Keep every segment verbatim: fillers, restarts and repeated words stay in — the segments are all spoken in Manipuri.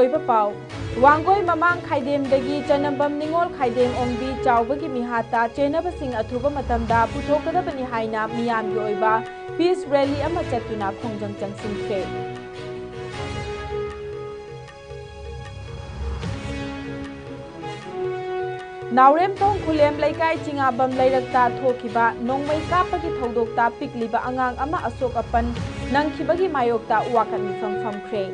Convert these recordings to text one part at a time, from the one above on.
ꯑꯣꯏꯕ ꯄꯥꯎ꯫ ꯋꯥꯡꯒꯣꯏ ꯃꯃꯥꯡ ꯈꯥꯏꯗꯦꯝꯗꯒꯤ ꯆꯅꯝꯕꯝ ꯅꯤꯉꯣꯜ ꯈꯥꯏꯗꯦꯝ ꯑꯣꯡꯕꯤ ꯆꯥꯎꯕꯒꯤ ꯃꯤꯍꯥꯠꯇ ꯆꯦꯟꯅꯕꯁꯤꯡ ꯑꯊꯨꯕ ꯃꯇꯝꯗ ꯄꯨꯊꯣꯛꯀꯗꯕꯅꯤ ꯍꯥꯏꯅ ꯃꯤꯌꯥꯝꯒꯤ ꯑꯣꯏꯕ peace rally ꯑꯃ ꯆꯠꯇꯨꯅ ꯈꯣꯡꯖꯪ ꯆꯪꯁꯤꯟꯈ꯭ꯔꯦ꯫ ꯅꯥꯎꯔꯦꯝꯊꯣꯡ ꯈꯨꯂꯦꯝ ꯂꯩꯀꯥꯏ ꯆꯤꯉꯥꯕꯝ ꯂꯩꯔꯛꯇ ꯊꯣꯛꯈꯤꯕ ꯅꯣꯡꯃꯩ ꯀꯥꯞꯄꯒꯤ ꯊꯧꯗꯣꯛꯇ ꯄꯤꯛꯂꯤꯕ ꯑꯉꯥꯡ ꯑꯃ ꯑꯁꯣꯛ ꯑꯄꯟ ꯅꯪꯈꯤꯕꯒꯤ ꯃꯥꯌꯣꯛꯇ ꯋꯥꯀꯠ ꯃꯤꯐꯝ ꯐꯝꯈ꯭ꯔꯦ꯫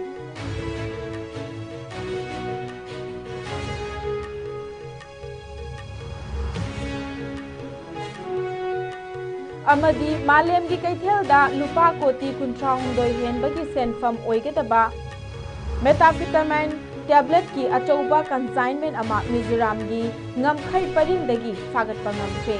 ꯑꯃꯗꯤ ꯃꯥꯂꯦꯝꯒꯤ ꯀꯩꯊꯦꯜꯗ ꯂꯨꯄꯥ ꯀꯣꯇꯤ ꯀꯨꯟꯊ꯭ꯔꯥ ꯍꯨꯝꯗꯣꯏ ꯍꯦꯟꯕꯒꯤ ꯁꯦꯟꯐꯝ ꯑꯣꯏꯒꯗꯕ methamphetamine tabletꯀꯤ ꯑꯆꯧꯕ consignment ꯑꯃ ꯃꯤꯖꯣꯔꯥꯝꯒꯤ ꯉꯝꯈꯩ ꯄꯔꯤꯡꯗꯒꯤ ꯐꯥꯒꯠꯄ ꯉꯝꯈ꯭ꯔꯦ꯫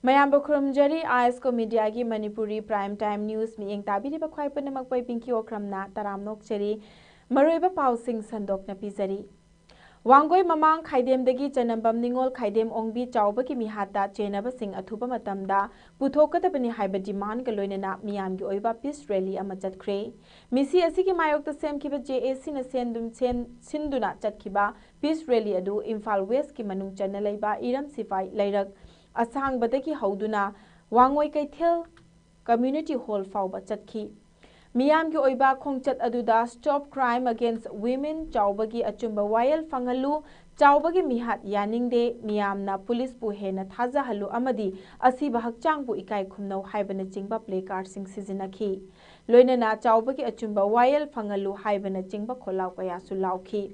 ꯃꯌꯥꯝꯕꯨ ꯈꯨꯔꯨꯝꯖꯔꯤ, ꯑꯥꯏ ꯑꯦꯁ ꯀꯣ ꯃꯤꯗꯤꯌꯥꯒꯤ ꯃꯅꯤꯄꯨꯔꯤ prime time news ꯃꯤꯠꯌꯦꯡ ꯇꯥꯕꯤꯔꯤꯕ ꯈ꯭ꯋꯥꯏ ꯄꯨꯝꯅꯃꯛꯄꯨ ꯑꯩ ꯄꯤꯡꯀꯤ ꯑꯣꯀ꯭ꯔꯝꯅ ꯇꯔꯥꯝꯅ ꯑꯣꯛꯆꯔꯤ꯫ ꯃꯔꯨꯑꯣꯏꯕ ꯄꯥꯎꯁꯤꯡ ꯁꯟꯗꯣꯛꯅ ꯄꯤꯖꯔꯤ꯫ ꯋꯥꯡꯒꯣꯏ ꯃꯃꯥꯡ ꯈꯥꯏꯗꯦꯝꯗꯒꯤ ꯆꯅꯝꯕꯝ ꯅꯤꯉꯣꯜ ꯈꯥꯏꯗꯦꯝ ꯑꯣꯡꯕꯤ ꯆꯥꯎꯕꯒꯤ ꯃꯤꯍꯥꯠꯇ ꯆꯦꯟꯅꯕꯁꯤꯡ ꯑꯊꯨꯕ ꯃꯇꯝꯗ ꯄꯨꯊꯣꯛꯀꯗꯕꯅꯤ ꯍꯥꯏꯕ demandꯒ ꯂꯣꯏꯅꯅ ꯃꯤꯌꯥꯝꯒꯤ ꯑꯣꯏꯕ peace rally ꯑꯃ ꯆꯠꯈ꯭ꯔꯦ꯫ ꯃꯤꯁꯤ ꯑꯁꯤꯒꯤ ꯃꯥꯌꯣꯛꯇ ꯁꯦꯝꯈꯤꯕ ꯖꯦ ꯑꯦ ꯁꯤꯅ ꯁꯦꯟꯗꯨꯝ-, ꯁꯦꯟ-, ꯁꯤꯟꯗꯨꯅ ꯆꯠꯈꯤꯕ peace rally ꯑꯗꯨ ꯏꯝꯐꯥꯜ Westꯀꯤ ꯃꯅꯨꯡ ꯆꯟꯅ ꯂꯩꯕ ꯏꯔꯝ ꯁꯤꯐꯥꯏ ꯂꯩꯔꯛ ꯑꯁꯥꯡꯕꯗꯒꯤ ꯍꯧꯗꯨꯅ ꯋꯥꯡꯉꯣꯏ ꯀꯩꯊꯦꯜ community hall ꯐꯥꯎꯕ ꯆꯠꯈꯤ꯫ ꯃꯤꯌꯥꯝꯒꯤ ꯑꯣꯏꯕ ꯈꯣꯡꯆꯠ ꯑꯗꯨꯗ Stop Crime Against Women ꯆꯥꯎꯕꯒꯤ ꯑꯆꯨꯝꯕ ꯋꯥꯌꯦꯜ ꯐꯪꯍꯜꯂꯨ, ꯆꯥꯎꯕꯒꯤ ꯃꯤꯍꯥꯠ ꯌꯥꯅꯤꯡꯗꯦ, ꯃꯤꯌꯥꯝꯅ ꯄꯨꯂꯤꯁꯄꯨ ꯍꯦꯟꯅ ꯊꯥꯖꯍꯜꯂꯨ ꯑꯃꯗꯤ ꯑꯁꯤꯕ ꯍꯛꯆꯥꯡꯕꯨ ꯏꯀꯥꯏ ꯈꯨꯝꯅꯧ ꯍꯥꯏꯕꯅꯆꯤꯡꯕ placardꯁꯤꯡ ꯁꯤꯖꯤꯟꯅꯈꯤ꯫ ꯂꯣꯏꯅꯅ ꯆꯥꯎꯕꯒꯤ ꯑꯆꯨꯝꯕ ꯋꯥꯌꯦꯜ ꯐꯪꯍꯜꯂꯨ ꯍꯥꯏꯕꯅꯆꯤꯡꯕ ꯈꯣꯜꯂꯥꯎ ꯀꯌꯥꯁꯨ ꯂꯥꯎꯈꯤ꯫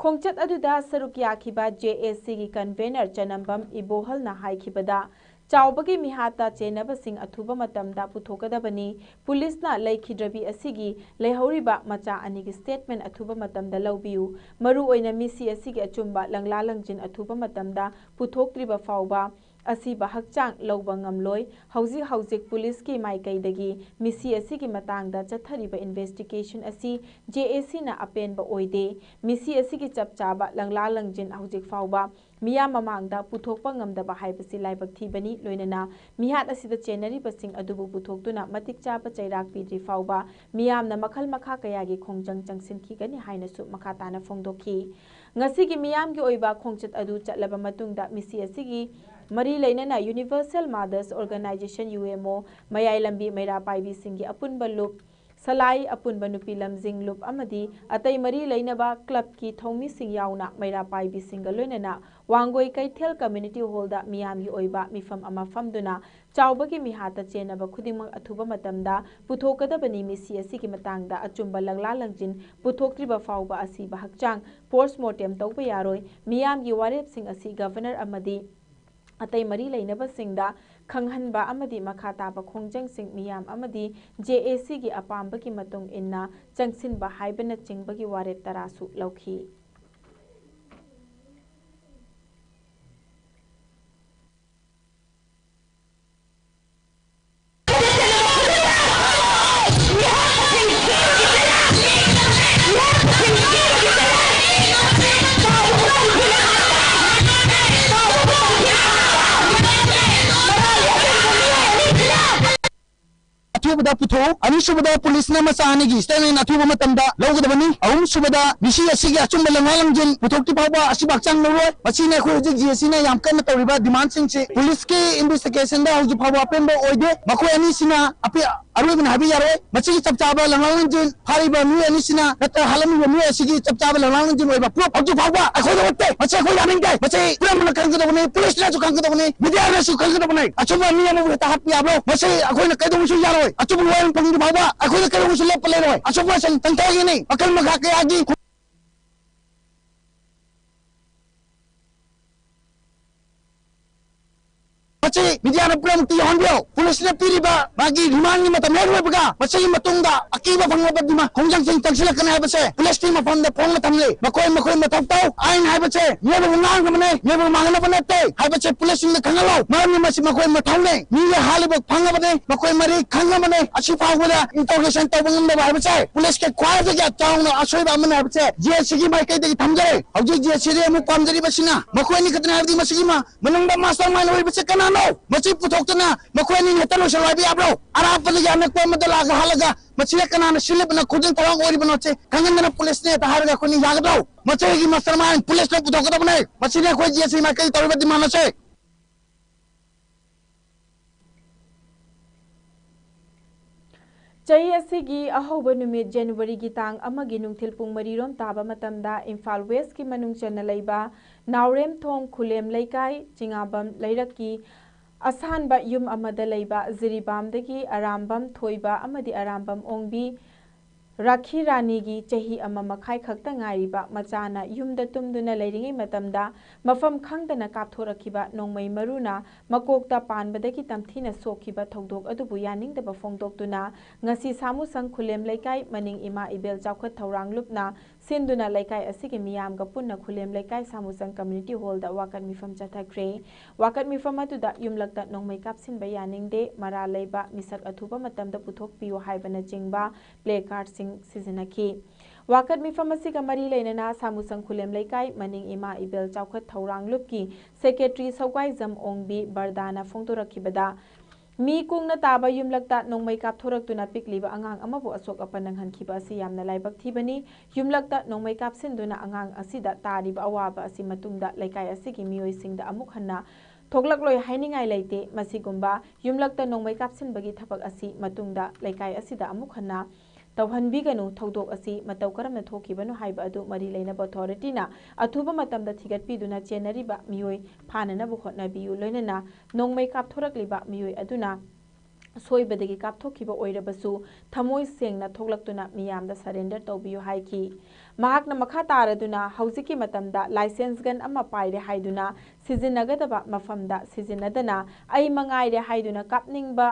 ꯈꯣꯡꯆꯠ ꯑꯗꯨꯗ ꯁꯔꯨꯛ ꯌꯥꯈꯤꯕ ꯖꯦ ꯑꯦ ꯁꯤꯒꯤ convener ꯆꯅꯝꯕꯝ ꯏꯕꯣꯍꯜꯅ ꯍꯥꯏꯈꯤꯕꯗ, ꯆꯥꯎꯕꯒꯤ ꯃꯤꯍꯥꯠꯇ ꯆꯦꯟꯅꯕꯁꯤꯡ ꯑꯊꯨꯕ ꯃꯇꯝꯗ ꯄꯨꯊꯣꯛꯀꯗꯕꯅꯤ꯫ ꯄꯨꯂꯤꯁꯅ ꯂꯩꯈꯤꯗ꯭ꯔꯕꯤ ꯑꯁꯤꯒꯤ ꯂꯩꯍꯧꯔꯤꯕ ꯃꯆꯥ ꯑꯅꯤꯒꯤ statement ꯑꯊꯨꯕ ꯃꯇꯝꯗ ꯂꯧꯕꯤꯌꯨ꯫ ꯃꯔꯨꯑꯣꯏꯅ ꯃꯤꯁꯤ ꯑꯁꯤꯒꯤ ꯑꯆꯨꯝꯕ ꯂꯪꯂꯥ ꯂꯪꯖꯤꯟ ꯑꯊꯨꯕ ꯃꯇꯝꯗ ꯄꯨꯊꯣꯛꯇ꯭ꯔꯤꯕ ꯐꯥꯎꯕ ꯑꯁꯤꯕ ꯍꯛꯆꯥꯡ ꯂꯧꯕ ꯉꯝꯂꯣꯏ꯫ ꯍꯧꯖꯤꯛ ꯍꯧꯖꯤꯛ ꯄꯨꯂꯤꯁꯀꯤ ꯃꯥꯏꯀꯩꯗꯒꯤ ꯃꯤꯁꯤ ꯑꯁꯤꯒꯤ ꯃꯇꯥꯡꯗ ꯆꯠꯊꯔꯤꯕ investigation ꯑꯁꯤ ꯖꯦ ꯑꯦ ꯁꯤꯅ ꯑꯄꯦꯟꯕ ꯑꯣꯏꯗꯦ꯫ ꯃꯤꯁꯤ ꯑꯁꯤꯒꯤ ꯆꯞ ꯆꯥꯕ ꯂꯪꯂꯥ ꯂꯪꯖꯤꯟ ꯍꯧꯖꯤꯛ ꯐꯥꯎꯕ ꯃꯤꯌꯥꯝ ꯃꯃꯥꯡꯗ ꯄꯨꯊꯣꯛꯄ ꯉꯝꯗꯕ ꯍꯥꯏꯕꯁꯤ ꯂꯥꯏꯕꯛ ꯊꯤꯕꯅꯤ꯫ ꯂꯣꯏꯅꯅ ꯃꯤꯍꯥꯠ ꯑꯁꯤꯗ ꯆꯦꯟꯅꯔꯤꯕꯁꯤꯡ ꯑꯗꯨꯕꯨ ꯄꯨꯊꯣꯛꯇꯨꯅ ꯃꯇꯤꯛ ꯆꯥꯕ ꯆꯩꯔꯥꯛ ꯄꯤꯗ꯭ꯔꯤ ꯐꯥꯎꯕ ꯃꯤꯌꯥꯝꯅ ꯃꯈꯜ ꯃꯈꯥ ꯀꯌꯥꯒꯤ ꯈꯣꯡꯖꯪ ꯆꯪꯁꯤꯟꯈꯤꯒꯅꯤ ꯍꯥꯏꯅꯁꯨ ꯃꯈꯥ ꯇꯥꯅ ꯐꯣꯡꯗꯣꯛꯈꯤ꯫ ꯉꯁꯤꯒꯤ ꯃꯤꯌꯥꯝꯒꯤ ꯑꯣꯏꯕ ꯈꯣꯡꯆꯠ ꯑꯗꯨ ꯆꯠꯂꯕ ꯃꯇꯨꯡꯗ ꯃꯤꯁꯤ ꯑꯁꯤꯒꯤ ꯃꯔꯤ ꯂꯩꯅꯅ Universal Mothers Organization, U M O, ꯃꯌꯥꯏ ꯂꯝꯕꯤ ꯃꯩꯔꯥ ꯄꯥꯏꯕꯤꯁꯤꯡꯒꯤ ꯑꯄꯨꯟꯕ ꯂꯨꯞ, ꯁꯂꯥꯏ ꯑꯄꯨꯟꯕ ꯅꯨꯄꯤ ꯂꯝꯖꯤꯡ ꯂꯨꯞ ꯑꯃꯗꯤ ꯑꯇꯩ ꯃꯔꯤ ꯂꯩꯅꯕ ꯀ꯭ꯂꯕꯀꯤ ꯊꯧꯃꯤꯁꯤꯡ ꯌꯥꯎꯅ ꯃꯩꯔꯥ ꯄꯥꯏꯕꯤꯁꯤꯡꯒ ꯂꯣꯏꯅꯅ ꯋꯥꯡꯒꯣꯏ ꯀꯩꯊꯦꯜ ꯀꯝꯃ꯭ꯌꯨꯅꯤꯇꯤ ꯍꯣꯜꯗ ꯃꯤꯌꯥꯝꯒꯤ ꯑꯣꯏꯕ ꯃꯤꯐꯝ ꯑꯃ ꯐꯝꯗꯨꯅ ꯆꯥꯎꯕꯒꯤ ꯃꯤꯍꯥꯠꯇ ꯆꯦꯟꯅꯕ ꯈꯨꯗꯤꯡꯃꯛ ꯑꯊꯨꯕ ꯃꯇꯝꯗ ꯄꯨꯊꯣꯛꯀꯗꯕꯅꯤ꯫ ꯃꯤꯁꯤ ꯑꯁꯤꯒꯤ ꯃꯇꯥꯡꯗ ꯑꯆꯨꯝꯕ ꯂꯪꯂꯥ ꯂꯪꯖꯤꯟ ꯄꯨꯊꯣꯛꯇ꯭ꯔꯤꯕ ꯐꯥꯎꯕ ꯑꯁꯤꯕ ꯍꯛꯆꯥꯡ ꯄꯣꯁꯃꯣꯔꯇꯦꯝ ꯇꯧꯕ ꯌꯥꯔꯣꯏ꯫ ꯃꯤꯌꯥꯝꯒꯤ ꯋꯥꯔꯦꯞꯁꯤꯡ ꯑꯁꯤ ꯒꯚꯔꯅꯔ ꯑꯃꯗꯤ ꯑꯇꯩ ꯃꯔꯤ ꯂꯩꯅꯕꯁꯤꯡꯗ ꯈꯪꯍꯟꯕ ꯑꯃꯗꯤ ꯃꯈꯥ ꯇꯥꯕ ꯈꯣꯡꯖꯪꯁꯤꯡ ꯃꯤꯌꯥꯝ ꯑꯃꯗꯤ J A Cꯒꯤ ꯑꯄꯥꯝꯕꯒꯤ ꯃꯇꯨꯡ ꯏꯟꯅ ꯆꯪꯁꯤꯟꯕ ꯍꯥꯏꯕꯅꯆꯤꯡꯕꯒꯤ ꯋꯥꯔꯦꯞ ꯇꯔꯥꯁꯨ ꯂꯧꯈꯤ꯫ ꯑꯊꯨꯕꯗ ꯄꯨꯊꯣꯛꯎ꯫ ꯑꯅꯤꯁꯨꯕꯗ, ꯄꯨꯂꯤꯁꯅ ꯃꯆꯥ ꯑꯅꯤꯒꯤ statement ꯑꯊꯨꯕ ꯃꯇꯝꯗ ꯂꯧꯒꯗꯕꯅꯤ꯫ ꯑꯍꯨꯝꯁꯨꯕꯗ, ꯃꯤꯁꯤ ꯑꯁꯤꯒꯤ ꯑꯆꯨꯝꯕ ꯂꯪꯂꯥ ꯂꯪꯖꯤꯟ ꯄꯨꯊꯣꯛꯇ꯭ꯔꯤ ꯐꯥꯎꯕ ꯑꯁꯤꯕ ꯍꯛꯆꯥꯡ ꯂꯧꯔꯣꯏ꯫ ꯃꯁꯤꯅꯤ ꯑꯩꯈꯣꯏ ꯍꯧꯖꯤꯛ J A Cꯅ ꯌꯥꯝ ꯀꯟꯅ ꯇꯧꯔꯤꯕ demandꯁꯤꯡꯁꯤ꯫ ꯄꯨꯂꯤꯁꯀꯤ investigationꯗ ꯍꯧꯖꯤꯛ ꯐꯥꯎꯕ ꯑꯄꯦꯟꯕ ꯑꯣꯏꯗꯦ꯫ ꯃꯈꯣꯏ ꯑꯅꯤꯁꯤꯅ ꯑꯄꯦ-, ꯑꯔꯣꯏꯕꯅꯤ ꯍꯥꯏꯕ ꯌꯥꯔꯣꯏ꯫ ꯃꯁꯤꯒꯤ ꯆꯞ ꯆꯥꯕ ꯂꯪꯂꯥ ꯂꯪꯖꯤꯟ ꯐꯥꯔꯤꯕ ꯃꯤꯑꯣꯏ ꯑꯅꯤꯁꯤꯅ ꯅꯠꯇ꯭ꯔꯒ ꯍꯥꯠꯂꯝꯃꯤꯕ ꯃꯤꯑꯣꯏ ꯑꯁꯤꯒꯤ ꯆꯞ ꯆꯥꯕ ꯂꯪꯂꯥ ꯂꯪꯖꯤꯟ ꯑꯣꯏꯕ proof ꯍꯧꯖꯤꯛ ꯐꯥꯎꯕ ꯑꯩꯈꯣꯏꯗ ꯎꯠꯇꯦ꯫ ꯃꯁꯤ ꯑꯩꯈꯣꯏ ꯌꯥꯅꯤꯡꯗꯦ꯫ ꯃꯁꯤ ꯄꯨꯝꯅꯃꯛꯅ ꯈꯪꯒꯗꯕꯅꯤ, ꯄꯨꯂꯤꯁꯅꯁꯨ ꯈꯪꯒꯗꯕꯅꯤ, mediaꯅꯁꯨ ꯈꯪꯒꯗꯕꯅꯤ꯫ ꯑꯆꯨꯝꯕ ꯃꯤ ꯑꯃꯕꯨ ꯍꯦꯛꯇ ꯍꯥꯠꯄ ꯌꯥꯕ꯭ꯔꯣ? ꯃꯁꯤ ꯑꯩꯈꯣꯏꯅ ꯀꯩꯗꯧꯕꯁꯨ ꯌꯥꯔꯣꯏ꯫ ꯑꯆꯨꯝꯕ ꯋꯥꯔꯦꯡ ꯐꯪꯗ꯭ꯔꯤ ꯐꯥꯎꯕ ꯑꯩꯈꯣꯏꯅ ꯀꯩꯗꯧꯕꯁꯨ ꯂꯦꯞꯄ ꯂꯩꯔꯣꯏ꯫ ꯑꯆꯨꯝꯕ ꯁꯟ ꯇꯪꯊꯒꯅꯤ꯫ ꯃꯈꯜ ꯃꯈꯥ ꯀꯌꯥꯒꯤ ꯁꯤ ꯃꯤꯗꯤꯌꯥꯅ ꯄꯨꯝꯅꯃꯛꯇ ꯌꯧꯍꯟꯕꯤꯌꯨ꯫ ꯄꯨꯂꯤꯁꯅ ꯄꯤꯔꯤꯕ ꯃꯥꯒꯤ ꯔꯤꯃꯥꯟꯒꯤ ꯃꯇꯝ ꯍꯦꯛ ꯂꯣꯏꯕꯒ ꯃꯁꯤꯒꯤ ꯃꯇꯨꯡꯗ ꯑꯀꯤꯕ ꯐꯪꯂꯕ ꯗꯤꯃꯥꯟ ꯈꯣꯡꯖꯪꯁꯤꯡ ꯆꯪꯁꯤꯜꯂꯛꯀꯅꯤ ꯍꯥꯏꯕꯁꯦ ꯄꯨꯂꯤꯁꯀꯤ ꯃꯐꯝꯗ ꯐꯣꯡꯅ ꯊꯝꯂꯤ꯫ ꯃꯈꯣꯏ ꯃꯈꯣꯏ ꯃꯊꯧ ꯇꯧ꯫ ꯑꯥꯏꯟ ꯍꯥꯏꯕꯁꯦ ꯃꯤꯑꯣꯏꯕꯕꯨ ꯉꯥꯡꯅꯕ ꯅꯠꯇꯦ, ꯃꯤꯑꯣꯏꯕꯕꯨ ꯃꯥꯡꯍꯟꯅꯕ ꯅꯠꯇꯦ ꯍꯥꯏꯕꯁꯦ ꯄꯨꯂꯤꯁꯁꯤꯡꯗ ꯈꯪꯍꯜꯂꯨ꯫ ꯃꯔꯝꯗꯤ ꯃꯁꯤ ꯃꯈꯣꯏ ꯃꯊꯧꯅꯤ꯫ ꯃꯤꯒꯤ ꯍꯥꯠꯂꯤꯕ ꯐꯪꯉꯕꯅꯤ, ꯃꯈꯣꯏ ꯃꯔꯤ ꯈꯪꯉꯕꯅꯤ꯫ ꯑꯁꯤ ꯐꯥꯎꯕꯗ ꯏꯟꯇꯔꯣꯒꯦꯁꯟ ꯇꯧꯕ ꯉꯝꯗꯕ ꯍꯥꯏꯕꯁꯦ ꯄꯨꯂꯤꯁꯀꯤ ꯈ꯭ꯋꯥꯏꯗꯒꯤ ꯆꯥꯎꯅ ꯑꯁꯣꯏꯕ ꯑꯃꯅꯤ ꯍꯥꯏꯕꯁꯦ ꯖꯦ ꯑꯦꯁ ꯁꯤꯒꯤ ꯃꯥꯏꯀꯩꯗꯒꯤ ꯊꯝꯖꯔꯤ꯫ ꯍꯧꯖꯤꯛ ꯖꯦ ꯑꯦꯁ ꯁꯤꯗ ꯑꯃꯨꯛ ꯄꯥꯝꯖꯔꯤꯕꯁꯤꯅ ꯃꯈꯣꯏ ꯑꯅꯤ ꯈꯛꯇꯅꯤ ꯍꯥꯏꯕꯗꯤ ꯃꯁꯤꯒꯤ ꯃ-, ꯃꯅꯨꯡꯗ ꯃꯥꯁꯇꯔ ꯃꯥꯏꯟ ꯑꯣꯏꯔꯤꯕꯁꯦ ꯀꯅꯥꯅꯣ? ꯃꯁꯤ ꯄꯨꯊꯣꯛꯇꯅ ꯃꯈꯣꯏ ꯑꯅꯤ ꯍꯦꯛꯇ ꯂꯣꯏꯁꯤꯜꯂꯣ ꯍꯥꯏꯕ ꯌꯥꯕ꯭ꯔꯣ? ꯑꯔꯥꯞꯄꯗꯒꯤ ꯑꯅꯛꯄ ꯑꯃꯗ ꯂꯥꯛꯑꯒ ꯍꯥꯠꯂꯒ ꯃꯁꯤꯗ ꯀꯅꯥꯅ ꯁꯤꯜꯂꯤꯕꯅꯣ, ꯈꯨꯖꯤꯟ ꯊꯧꯔꯥꯡ ꯑꯣꯏꯔꯤꯕꯅꯣ ꯁꯦ ꯈꯪꯍꯟꯗꯅ ꯄꯨꯂꯤꯁꯅꯦ ꯍꯦꯛꯇ ꯍꯥꯏꯔꯒ ꯑꯩꯈꯣꯏꯅ ꯌꯥꯒꯗ꯭ꯔꯣ? ꯃꯁꯤꯒꯤ ꯃꯥꯁꯇꯔ ꯃꯥꯏꯟ ꯄꯨꯂꯤꯁꯅ ꯄꯨꯊꯣꯛꯀꯗꯕꯅꯦ꯫ ꯃꯁꯤꯅꯤ ꯑꯩꯈꯣꯏ ꯖꯦ ꯑꯦꯁ ꯁꯤ ꯃꯥꯏꯀꯩ ꯇꯧꯔꯤꯕ ꯗꯤꯃꯥꯟ ꯑꯁꯦ꯫ ꯆꯍꯤ ꯑꯁꯤꯒꯤ ꯑꯍꯧꯕ ꯅꯨꯃꯤꯠ ꯖꯅꯋꯥꯔꯤꯒꯤ ꯇꯥꯡ ꯑꯃꯒꯤ ꯅꯨꯡꯊꯤꯜ ꯄꯨꯡ ꯃꯔꯤꯔꯣꯝ ꯇꯥꯕ ꯃꯇꯝꯗ ꯏꯝꯐꯥꯜ ꯋꯦꯁꯀꯤ ꯃꯅꯨꯡ ꯆꯟꯅ ꯂꯩꯕ ꯅꯥꯎꯔꯦꯝꯊꯣꯡ ꯈꯨꯂꯦꯝ ꯂꯩꯀꯥꯏ, ꯆꯤꯉꯥꯕꯝ ꯂꯩꯔꯛꯀꯤ ꯑꯁꯥꯟꯕ ꯌꯨꯝ ꯑꯃꯗ ꯂꯩꯕ ꯖꯤꯔꯤꯕꯥꯝꯗꯒꯤ ꯑꯔꯥꯝꯕꯝ ꯊꯣꯏꯕ ꯑꯃꯗꯤ ꯑꯔꯥꯝꯕꯝ ꯑꯣꯡꯕꯤ ꯔꯥꯈꯤ ꯔꯥꯅꯤꯒꯤ ꯆꯍꯤ ꯑꯃ ꯃꯈꯥꯏ ꯈꯛꯇ ꯉꯥꯏꯔꯤꯕ ꯃꯆꯥꯅ ꯌꯨꯝꯗ ꯇꯨꯝꯗꯨꯅ ꯂꯩꯔꯤꯉꯩ ꯃꯇꯝꯗ ꯃꯐꯝ ꯈꯪꯗꯅ ꯀꯥꯞꯊꯣꯔꯛꯈꯤꯕ ꯅꯣꯡꯃꯩ ꯃꯔꯨꯅ ꯃꯀꯣꯛꯇ ꯄꯥꯟꯕꯗꯒꯤ ꯇꯝꯊꯤꯅ ꯁꯣꯛꯈꯤꯕ ꯊꯧꯗꯣꯛ ꯑꯗꯨꯕꯨ ꯌꯥꯅꯤꯡꯗꯕ ꯐꯣꯡꯗꯣꯛꯇꯨꯅ ꯉꯁꯤ ꯁꯥꯃꯨꯁꯪ ꯈꯨꯂꯦꯝ ꯂꯩꯀꯥꯏ ꯃꯅꯤꯡ ꯏꯃꯥ ꯏꯕꯦꯜ ꯆꯥꯎꯈꯠ ꯊꯧꯔꯥꯡ ꯂꯨꯞꯅ ꯁꯤꯟꯗꯨꯅ ꯂꯩꯀꯥꯏ ꯑꯁꯤꯒꯤ ꯃꯤꯌꯥꯝꯒ ꯄꯨꯟꯅ ꯈꯨꯂꯦꯝ ꯂꯩꯀꯥꯏ ꯁꯥꯃꯨꯁꯪ ꯀꯝꯃ꯭ꯌꯨꯅꯤꯇꯤ ꯍꯣꯜꯗ ꯋꯥꯀꯠ ꯃꯤꯐꯝ ꯆꯠꯊꯈ꯭ꯔꯦ꯫ ꯋꯥꯀꯠ ꯃꯤꯐꯝ ꯑꯗꯨꯗ ꯌꯨꯝꯂꯛꯇ ꯅꯣꯡꯃꯩ ꯀꯥꯞꯁꯤꯟꯕ ꯌꯥꯅꯤꯡꯗꯦ, ꯃꯔꯥꯜ ꯂꯩꯕ, ꯃꯤꯁꯛ ꯑꯊꯨꯕ ꯃꯇꯝꯗ ꯄꯨꯊꯣꯛꯄꯤꯌꯨ ꯍꯥꯏꯕꯅꯆꯤꯡꯕ ꯄ꯭ꯂꯦ ꯀꯥꯔꯗꯁꯤꯡ ꯁꯤꯖꯤꯟꯅꯈꯤ꯫ ꯋꯥꯀꯠ ꯃꯤꯐꯝ ꯑꯁꯤꯒ ꯃꯔꯤ ꯂꯩꯅꯅ ꯁꯥꯃꯨꯁꯪ ꯈꯨꯂꯦꯝ ꯂꯩꯀꯥꯏ ꯃꯅꯤꯡ ꯏꯃꯥ ꯏꯕꯦꯜ ꯆꯥꯎꯈꯠ ꯊꯧꯔꯥꯡ ꯂꯨꯞꯀꯤ ꯁꯦꯀ꯭ꯔꯦꯇꯔꯤ ꯁꯧꯒꯥꯏꯖꯝ ꯑꯣꯡꯕꯤ ꯕꯔꯗꯥꯅ ꯐꯣꯡꯗꯣꯔꯛꯈꯤꯕꯗ, ꯃꯤ ꯀꯨꯡꯅ ꯇꯥꯕ ꯌꯨꯝꯂꯛꯇ ꯅꯣꯡꯃꯩ ꯀꯥꯞꯊꯣꯔꯛꯇꯨꯅ ꯄꯤꯛꯂꯤꯕ ꯑꯉꯥꯡ ꯑꯃꯕꯨ ꯑꯁꯣꯛ ꯑꯄꯟ ꯅꯪꯍꯟꯈꯤꯕ ꯑꯁꯤ ꯌꯥꯝꯅ ꯂꯥꯏꯕꯛ ꯊꯤꯕꯅꯤ꯫ ꯌꯨꯝꯂꯛꯇ ꯅꯣꯡꯃꯩ ꯀꯥꯞꯁꯤꯟꯗꯨꯅ ꯑꯉꯥꯡ ꯑꯁꯤꯗ ꯇꯥꯔꯤꯕ ꯑꯋꯥꯕ ꯑꯁꯤ ꯃꯇꯨꯡꯗ ꯂꯩꯀꯥꯏ ꯑꯁꯤꯒꯤ ꯃꯤꯑꯣꯏꯁꯤꯡꯗ ꯑꯃꯨꯛ ꯍꯟꯅ ꯊꯣꯛꯂꯛꯂꯣꯏ ꯍꯥꯏꯅꯤꯡꯉꯥꯏ ꯂꯩꯇꯦ꯫ ꯃꯁꯤꯒꯨꯝꯕ ꯌꯨꯝꯂꯛꯇ ꯅꯣꯡꯃꯩ ꯀꯥꯞꯁꯤꯟꯕꯒꯤ ꯊꯕꯛ ꯑꯁꯤ ꯃꯇꯨꯡꯗ ꯂꯩꯀꯥꯏ ꯑꯁꯤꯗ ꯑꯃꯨꯛ ꯍꯟꯅ ꯇꯧꯍꯟꯕꯤꯒꯅꯨ꯫ ꯊꯧꯗꯣꯛ ꯑꯁꯤ ꯃꯇꯧ ꯀꯔꯝꯅ ꯊꯣꯛꯈꯤꯕꯅꯣ ꯍꯥꯏꯕ ꯑꯗꯨ ꯃꯔꯤ ꯂꯩꯅꯕ ꯑꯣꯊꯣꯔꯤꯇꯤꯅ ꯑꯊꯨꯕ ꯃꯇꯝꯗ ꯊꯤꯒꯠꯄꯤꯗꯨꯅ ꯆꯦꯟꯅꯔꯤꯕ ꯃꯤꯑꯣꯏ ꯐꯥꯅꯅꯕ ꯍꯣꯠꯅꯕꯤꯌꯨ꯫ ꯂꯣꯏꯅꯅ ꯅꯣꯡꯃꯩ ꯀꯥꯞꯊꯣꯔꯛꯂꯤꯕ ꯃꯤꯑꯣꯏ ꯑꯗꯨꯅ ꯑꯁꯣꯏꯕꯗꯒꯤ ꯀꯥꯞꯊꯣꯛꯈꯤꯕ ꯑꯣꯏꯔꯕꯁꯨ ꯊꯃꯣꯏ ꯁꯦꯡꯅ ꯊꯣꯛꯂꯛꯇꯨꯅ ꯃꯤꯌꯥꯝꯗ surrender ꯇꯧꯕꯤꯌꯨ ꯍꯥꯏꯈꯤ꯫ ꯃꯍꯥꯛꯅ ꯃꯈꯥ ꯇꯥꯔꯗꯨꯅ ꯍꯧꯖꯤꯛꯀꯤ ꯃꯇꯝꯗ license gun ꯑꯃ ꯄꯥꯏꯔꯦ ꯍꯥꯏꯗꯨꯅ ꯁꯤꯖꯤꯟꯅꯒꯗꯕ ꯃꯐꯝꯗ ꯁꯤꯖꯤꯟꯅꯗꯅ ꯑꯩ ꯃꯉꯥꯏꯔꯦ ꯍꯥꯏꯗꯨꯅ ꯀꯥꯞꯅꯤꯡꯕ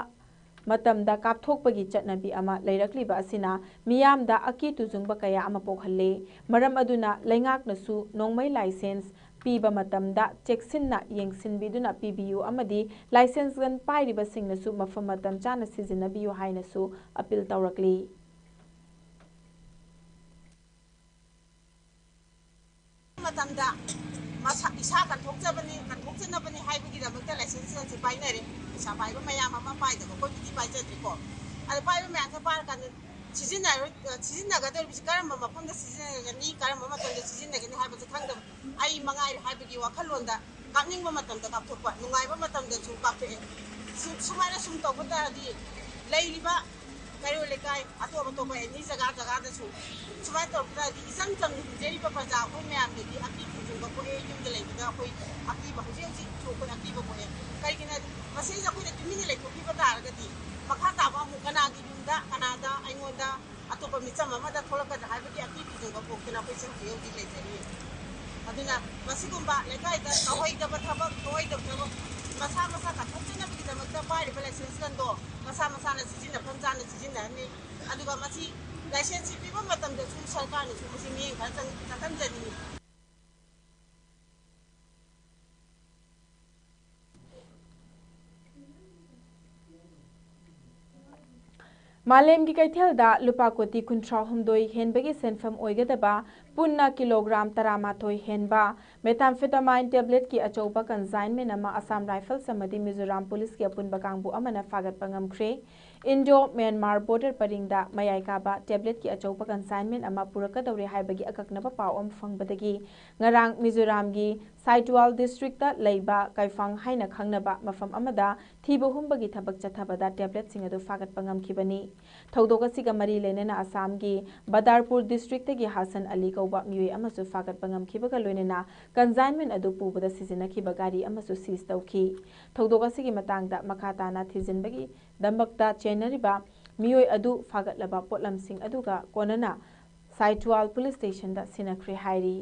ꯃꯇꯝꯗ ꯀꯥꯞꯊꯣꯛꯄꯒꯤ ꯆꯠꯅꯕꯤ ꯑꯃ ꯂꯩꯔꯛꯂꯤꯕ ꯑꯁꯤꯅ ꯃꯤꯌꯥꯝꯗ ꯑꯀꯤ ꯇꯨꯖꯨꯡꯕ ꯀꯌꯥ ꯑꯃ ꯄꯣꯛꯍꯜꯂꯦ꯫ ꯃꯔꯝ ꯑꯗꯨꯅ ꯂꯩꯉꯥꯛꯅꯁꯨ ꯅꯣꯡꯃꯩ license ꯄꯤꯕ ꯃꯇꯝꯗ ꯆꯦꯛꯁꯤꯟꯅ ꯌꯦꯡꯁꯤꯟꯕꯤꯗꯨꯅ ꯄꯤꯕꯤꯌꯨ ꯑꯃꯗꯤ license gun ꯄꯥꯏꯔꯤꯕꯁꯤꯡꯅꯁꯨ ꯃꯐꯝ ꯃꯇꯝ ꯆꯥꯅ ꯁꯤꯖꯤꯟꯅꯕꯤꯌꯨ ꯍꯥꯏꯅꯁꯨ appeal ꯇꯧꯔꯛꯂꯤ꯫ ꯃꯇꯝꯗ ꯃꯁꯥ ꯏꯁꯥ ꯀꯟꯊꯣꯛꯆꯕꯅꯤ, ꯀꯟꯊꯣꯛꯆꯅꯕꯅꯤ ꯍꯥꯏꯕꯒꯤꯗꯃꯛꯇ license ꯁꯤ ꯄꯥꯏꯅꯔꯦ꯫ ꯄꯩꯁꯥ ꯄꯥꯏꯕ ꯃꯌꯥꯝ ꯑꯃ ꯄꯥꯏꯗꯕ ꯑꯩꯈꯣꯏꯕꯨꯗꯤ ꯄꯥꯏꯖꯗ꯭ꯔꯤꯀꯣ꯫ ꯑꯗ ꯄꯥꯏꯕ ꯃꯌꯥꯝꯁꯦ ꯄꯥꯏꯔꯀꯥꯟꯗ ꯁꯤꯖꯤꯟꯅꯔꯣꯏ-, ꯁꯤꯖꯤꯟꯅꯒꯗꯧꯔꯤꯕꯁꯤ ꯀꯔꯝꯕ ꯃꯐꯝꯗ ꯁꯤꯖꯤꯟꯅꯒꯅꯤ, ꯀꯔꯝꯕ ꯃꯇꯝꯗ ꯁꯤꯖꯤꯟꯅꯒꯅꯤ ꯍꯥꯏꯕꯁꯦ ꯈꯪꯗꯕ꯫ ꯑꯩ ꯃꯉꯥꯏꯔꯦ ꯍꯥꯏꯕꯒꯤ ꯋꯥꯈꯜꯂꯣꯟꯗ ꯀꯥꯞꯅꯤꯡꯕ ꯃꯇꯝꯗ ꯀꯥꯞꯊꯣꯛꯄ, ꯅꯨꯡꯉꯥꯏꯕ ꯃꯇꯝꯗꯁꯨ ꯀꯥꯞꯊꯣꯛꯑꯦ꯫ ꯁꯨ-, ꯁꯨꯃꯥꯏꯅ ꯁꯨꯝ ꯇꯧꯕ ꯇꯥꯔꯗꯤ ꯂꯩꯔꯤꯕ ꯀꯩꯔꯣꯜ ꯂꯩꯀꯥꯏ, ꯑꯇꯣꯞ ꯑꯇꯣꯞꯄ ꯑꯦꯅꯤ ꯖꯒꯥ ꯖꯒꯥꯗꯁꯨ ꯁꯨꯃꯥꯏꯅ ꯇꯧꯔꯛꯄ ꯇꯥꯔꯗꯤ ꯏꯆꯝ ꯆꯝꯅ ꯍꯤꯡꯖꯔꯤꯕ ꯄ꯭ꯔꯖꯥ ꯑꯩꯈꯣꯏ ꯃꯌꯥꯝꯗꯗꯤ ꯑꯀꯤ ꯈꯨꯝꯖꯤꯟꯕ ꯄꯣꯛꯑꯦ꯫ ꯌꯨꯝꯗ ꯂꯩꯕꯗ ꯑꯩꯈꯣꯏ ꯑꯀꯤꯕ, ꯍꯧꯖꯤꯛ ꯍꯧꯖꯤꯛꯁꯨ ꯑꯩꯈꯣꯏ ꯑꯀꯤꯕ ꯄꯣꯛꯑꯦ꯫ ꯀꯔꯤꯒꯤꯅꯣ ꯍꯥꯏꯗꯤ ꯃꯁꯤꯗ ꯑꯩꯈꯣꯏꯅ ꯇꯨꯃꯤꯟꯅ ꯂꯩꯊꯣꯛꯈꯤꯕ ꯇꯥꯔꯒꯗꯤ ꯃꯈꯥ ꯇꯥꯕ ꯑꯃꯨꯛ ꯀꯅꯥꯒꯤ ꯌꯨꯝꯗ, ꯀꯅꯥꯗ, ꯑꯩꯉꯣꯟꯗ ꯑꯇꯣꯞꯄ ꯃꯤꯆꯝ ꯑꯃꯗ ꯊꯣꯛꯂꯛꯀꯗ꯭ꯔꯥ ꯍꯥꯏꯕꯒꯤ ꯑꯀꯤ ꯈꯨꯝꯖꯤꯟꯕ ꯄꯣꯛꯇꯅ ꯑꯩꯈꯣꯏꯁꯦ ꯍꯧꯖꯤꯛ ꯍꯧꯖꯤꯛ ꯂꯩꯖꯔꯤ꯫ ꯑꯗꯨꯅ ꯃꯁꯤꯒꯨꯝꯕ ꯂꯩꯀꯥꯏꯗ ꯇꯧꯍꯩꯗꯕ ꯊꯕꯛ, ꯇꯧꯍꯩꯗꯕ ꯊꯕꯛ, ꯃꯁꯥ ꯃꯁꯥ ꯀꯟꯊꯣꯛꯆꯅꯕꯒꯤꯗꯃꯛꯇ ꯄꯥꯏꯔꯤꯕ license gun ꯗꯣ ꯃꯁꯥ ꯃꯁꯥꯅ ꯁꯤꯖꯤꯟꯅꯐꯝ ꯆꯥꯅ ꯁꯤꯖꯤꯟꯅꯍꯟꯅꯤ꯫ ꯑꯗꯨꯒ ꯃꯁꯤ license ꯁꯤ ꯄꯤꯕ ꯃꯇꯝꯗꯁꯨ ꯁꯔꯀꯥꯔꯅꯁꯨ ꯃꯁꯤ ꯃꯤꯠꯌꯦꯡ ꯈꯔ ꯆꯪ-, ꯆꯪꯍꯟꯖꯅꯤꯡꯏ꯫ ꯃꯥꯂꯦꯝꯒꯤ ꯀꯩꯊꯦꯜꯗ ꯂꯨꯄꯥ ꯀꯣꯇꯤ ꯀꯨꯟꯊ꯭ꯔꯥ ꯍꯨꯝꯗꯣꯏ ꯍꯦꯟꯕꯒꯤ ꯁꯦꯟꯐꯝ ꯑꯣꯏꯒꯗꯕ ꯄꯨꯟꯅ ꯀꯤꯂꯣꯒ꯭ꯔꯥꯝ ꯇꯔꯥꯃꯥꯊꯣꯏ ꯍꯦꯟꯕ methamphetamine tablet ꯀꯤ ꯑꯆꯧꯕ consignment ꯑꯃ ꯑꯁꯥꯝ Rifles ꯑꯃꯗꯤ ꯃꯤꯖꯣꯔꯥꯝ ꯄꯨꯂꯤꯁꯀꯤ ꯑꯄꯨꯟꯕ ꯀꯥꯡꯕꯨ ꯑꯃꯅ ꯐꯥꯒꯠꯄ ꯉꯝꯈ꯭ꯔꯦ꯫ ꯏꯟꯗꯣ ꯃ꯭ꯌꯥꯟꯃꯥꯔ border ꯄꯔꯤꯡꯗ ꯃꯌꯥꯏ ꯀꯥꯕ tablet ꯀꯤ ꯑꯆꯧꯕ consignment ꯑꯃ ꯄꯨꯔꯛꯀꯗꯧꯔꯦ ꯍꯥꯏꯕꯒꯤ ꯑꯀꯛꯅꯕ ꯄꯥꯎ ꯑꯃ ꯐꯪꯕꯗꯒꯤ ꯉꯔꯥꯡ ꯃꯤꯖꯣꯔꯥꯝꯒꯤ ꯁꯥꯏꯇꯨꯋꯥꯜ district ꯇ ꯂꯩꯕ ꯀꯩꯐꯥꯡ ꯍꯥꯏꯅ ꯈꯪꯅꯕ ꯃꯐꯝ ꯑꯃꯗ ꯊꯤꯕ ꯍꯨꯝꯕꯒꯤ ꯊꯕꯛ ꯆꯠꯊꯕꯗ tablet ꯁꯤꯡ ꯑꯗꯨ ꯐꯥꯒꯠꯄ ꯉꯝꯈꯤꯕꯅꯤ꯫ ꯊꯧꯗꯣꯛ ꯑꯁꯤꯒ ꯃꯔꯤ ꯂꯩꯅꯅ ꯑꯁꯥꯝꯒꯤ ꯕꯗꯥꯔꯄꯨꯔ district ꯇꯒꯤ ꯍꯥꯁꯟ ꯑꯂꯤ ꯀꯧꯕ ꯃꯤꯑꯣꯏ ꯑꯃꯁꯨ ꯐꯥꯒꯠꯄ ꯉꯝꯈꯤꯕꯒ ꯂꯣꯏꯅꯅ consignment ꯑꯗꯨ ꯄꯨꯕꯗ ꯁꯤꯖꯤꯟꯅꯈꯤꯕ ꯒꯥꯔꯤ ꯑꯃꯁꯨ seize ꯇꯧꯈꯤ꯫ ꯊꯧꯗꯣꯛ ꯑꯁꯤꯒꯤ ꯃꯇꯥꯡꯗ ꯃꯈꯥ ꯇꯥꯅ ꯊꯤꯖꯤꯟꯕꯒꯤꯗꯃꯛꯇ ꯆꯦꯟꯅꯔꯤꯕ ꯃꯤꯑꯣꯏ ꯑꯗꯨ ꯐꯥꯒꯠꯂꯕ ꯄꯣꯠꯂꯝꯁꯤꯡ ꯑꯗꯨꯒ ꯀꯣꯟꯅꯅ ꯁꯥꯏꯇ꯭ꯋꯥꯜ police stationꯗ ꯁꯤꯟꯅꯈ꯭ꯔꯦ ꯍꯥꯏꯔꯤ꯫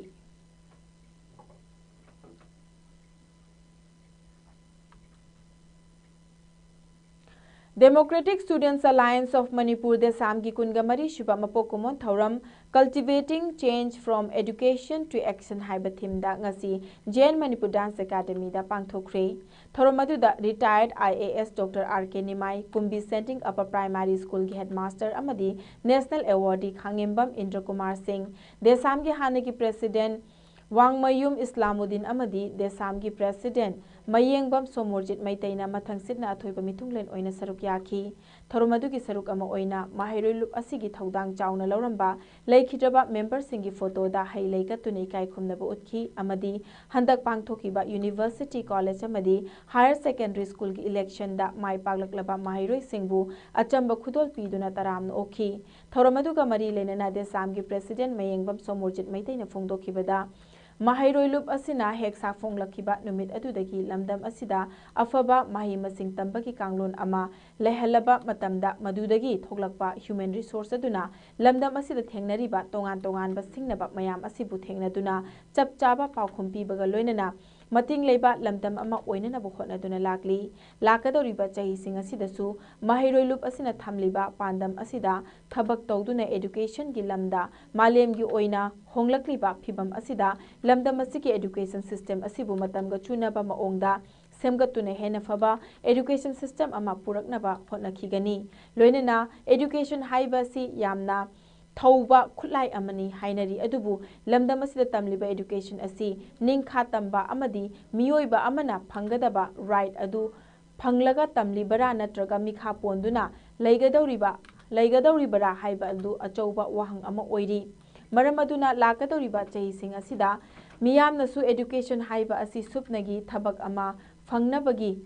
Democratic Students Alliance of Manipur, ꯗꯦꯁꯥꯝꯒꯤ ꯀꯨꯟꯒ ꯃꯔꯤ ꯁꯨꯕ ꯃꯄꯣꯛ ꯀꯨꯝꯑꯣꯟ ꯊꯧꯔꯝ Cultivating Change from Education to Action ꯍꯥꯏꯕ themeꯗ ꯉꯁꯤ J N Manipur Dance Academyꯗ ꯄꯥꯡꯊꯣꯛꯈ꯭ꯔꯦ꯫ ꯊꯧꯔꯝ ꯑꯗꯨꯗ retired I A S Doctor R K Nimai, ꯀꯨꯝꯕꯤ Sending Upper Primary Schoolꯒꯤ headmaster ꯑꯃꯗꯤ national awardee ꯈꯥꯉꯦꯝꯕꯝ ꯏꯟꯗ꯭ꯔꯀꯨꯃꯥꯔ ꯁꯤꯡ, ꯗꯦꯁꯥꯝꯒꯤ ꯍꯥꯟꯅꯒꯤ president ꯋꯥꯡꯃꯌꯨꯝ ꯏꯁꯂꯥꯃꯨꯗꯤꯟ ꯑꯃꯗꯤ ꯗꯦꯁꯥꯝꯒꯤ president ꯃꯌꯦꯡꯕꯝ ꯁꯣꯃꯣꯔꯖꯤꯠ ꯃꯩꯇꯩꯅ ꯃꯊꯪꯁꯤꯠꯅ ꯑꯊꯣꯏꯕ ꯃꯤꯊꯨꯡꯂꯦꯟ ꯑꯣꯏꯅ ꯁꯔꯨꯛ ꯌꯥꯈꯤ꯫ ꯊꯧꯔꯝ ꯑꯗꯨꯒꯤ ꯁꯔꯨꯛ ꯑꯃ ꯑꯣꯏꯅ ꯃꯍꯩꯔꯣꯏ ꯂꯨꯞ ꯑꯁꯤꯒꯤ ꯊꯧꯗꯥꯡ ꯆꯥꯎꯅ ꯂꯧꯔꯝꯕ ꯂꯩꯈꯤꯗ꯭ꯔꯕ memberꯁꯤꯡꯒꯤ photoꯗ ꯍꯩ ꯂꯩ ꯀꯠꯇꯨꯅ ꯏꯀꯥꯏ ꯈꯨꯝꯅꯕ ꯎꯠꯈꯤ ꯑꯃꯗꯤ ꯍꯟꯗꯛ ꯄꯥꯡꯊꯣꯛꯈꯤꯕ university, college ꯑꯃꯗꯤ higher secondary schoolꯒꯤ electionꯗ ꯃꯥꯏ ꯄꯥꯛꯂꯛꯂꯕ ꯃꯍꯩꯔꯣꯏꯁꯤꯡꯕꯨ ꯑꯆꯝꯕ ꯈꯨꯗꯣꯜ ꯄꯤꯗꯨꯅ ꯇꯔꯥꯝꯅ ꯑꯣꯛꯈꯤ꯫ ꯊꯧꯔꯝ ꯑꯗꯨꯒ ꯃꯔꯤ ꯂꯩꯅꯅ ꯗꯦꯁꯥꯝꯒꯤ president ꯃꯌꯦꯡꯕꯝ ꯁꯣꯃꯣꯔꯖꯤꯠ ꯃꯩꯇꯩꯅ ꯐꯣꯡꯗꯣꯛꯈꯤꯕꯗ, ꯃꯍꯩꯔꯣꯏ ꯂꯨꯞ ꯑꯁꯤꯅ ꯍꯦꯛ ꯁꯥꯐꯣꯡꯂꯛꯈꯤꯕ ꯅꯨꯃꯤꯠ ꯑꯗꯨꯗꯒꯤ ꯂꯝꯗꯝ ꯑꯁꯤꯗ ꯑꯐꯕ ꯃꯍꯩ ꯃꯁꯤꯡ ꯇꯝꯕꯒꯤ ꯀꯥꯡꯂꯣꯟ ꯑꯃ ꯂꯩꯍꯜꯂꯕ ꯃꯇꯝꯗ, ꯃꯗꯨꯗꯒꯤ ꯊꯣꯛꯂꯛꯄ human resource ꯑꯗꯨꯅ ꯂꯝꯗꯝ ꯑꯁꯤꯗ ꯊꯦꯡꯅꯔꯤꯕ ꯇꯣꯉꯥꯟ ꯇꯣꯉꯥꯟꯕ ꯁꯤꯡꯅꯕ ꯃꯌꯥꯝ ꯑꯁꯤꯕꯨ ꯊꯦꯡꯅꯗꯨꯅ ꯆꯞ ꯆꯥꯕ ꯄꯥꯎꯈꯨꯝ ꯄꯤꯕꯒ ꯂꯣꯏꯅꯅ ꯃꯇꯤꯡ ꯂꯩꯕ ꯂꯝꯗꯝ ꯑꯃ ꯑꯣꯏꯅꯅꯕ ꯍꯣꯠꯅꯗꯨꯅ ꯂꯥꯛꯂꯤ꯫ ꯂꯥꯛꯀꯗꯧꯔꯤꯕ ꯆꯍꯤꯁꯤꯡ ꯑꯁꯤꯗꯁꯨ ꯃꯍꯩꯔꯣꯏ ꯂꯨꯞ ꯑꯁꯤꯅ ꯊꯝꯂꯤꯕ ꯄꯥꯟꯗꯝ ꯑꯁꯤꯗ ꯊꯕꯛ ꯇꯧꯗꯨꯅ educationꯒꯤ ꯂꯝꯗ ꯃꯥꯂꯦꯝꯒꯤ ꯑꯣꯏꯅ ꯍꯣꯡꯂꯛꯂꯤꯕ ꯐꯤꯚꯝ ꯑꯁꯤꯗ ꯂꯝꯗꯝ ꯑꯁꯤꯒꯤ education system ꯑꯁꯤꯕꯨ ꯃꯇꯝꯒ ꯆꯨꯅꯕ ꯃꯑꯣꯡꯗ ꯁꯦꯝꯒꯠꯇꯨꯅ ꯍꯦꯟꯅ ꯐꯕ education system ꯑꯃ ꯄꯨꯔꯛꯅꯕ ꯍꯣꯠꯅꯈꯤꯒꯅꯤ꯫ ꯂꯣꯏꯅꯅ education ꯍꯥꯏꯕ ꯑꯁꯤ ꯌꯥꯝꯅ ꯊꯧꯕ ꯈꯨꯠꯂꯥꯏ ꯑꯃꯅꯤ ꯍꯥꯏꯅꯔꯤ, ꯑꯗꯨꯕꯨ ꯂꯝꯗꯝ ꯑꯁꯤꯗ ꯇꯝꯂꯤꯕ education ꯑꯁꯤ ꯅꯤꯡꯈꯥ ꯇꯝꯕ ꯑꯃꯗꯤ ꯃꯤꯑꯣꯏꯕ ꯑꯃꯅ ꯐꯪꯒꯗꯕ right ꯑꯗꯨ ꯐꯪꯂꯒ ꯇꯝꯂꯤꯕꯔꯥ ꯅꯠꯇ꯭ꯔꯒ ꯃꯤꯈꯥ ꯄꯣꯟꯗꯨꯅ ꯂꯩꯒꯗꯧꯔꯤꯕ, ꯂꯩꯒꯗꯧꯔꯤꯕꯔꯥ ꯍꯥꯏꯕ ꯑꯗꯨ ꯑꯆꯧꯕ ꯋꯥꯍꯪ ꯑꯃ ꯑꯣꯏꯔꯤ꯫ ꯃꯔꯝ ꯑꯗꯨꯅ ꯂꯥꯛꯀꯗꯧꯔꯤꯕ ꯆꯍꯤꯁꯤꯡ ꯑꯁꯤꯗ ꯃꯤꯌꯥꯝꯅꯁꯨ education ꯍꯥꯏꯕ ꯑꯁꯤ ꯁꯨꯞꯅꯒꯤ ꯊꯕꯛ ꯑꯃ ꯐꯪꯅꯕꯒꯤ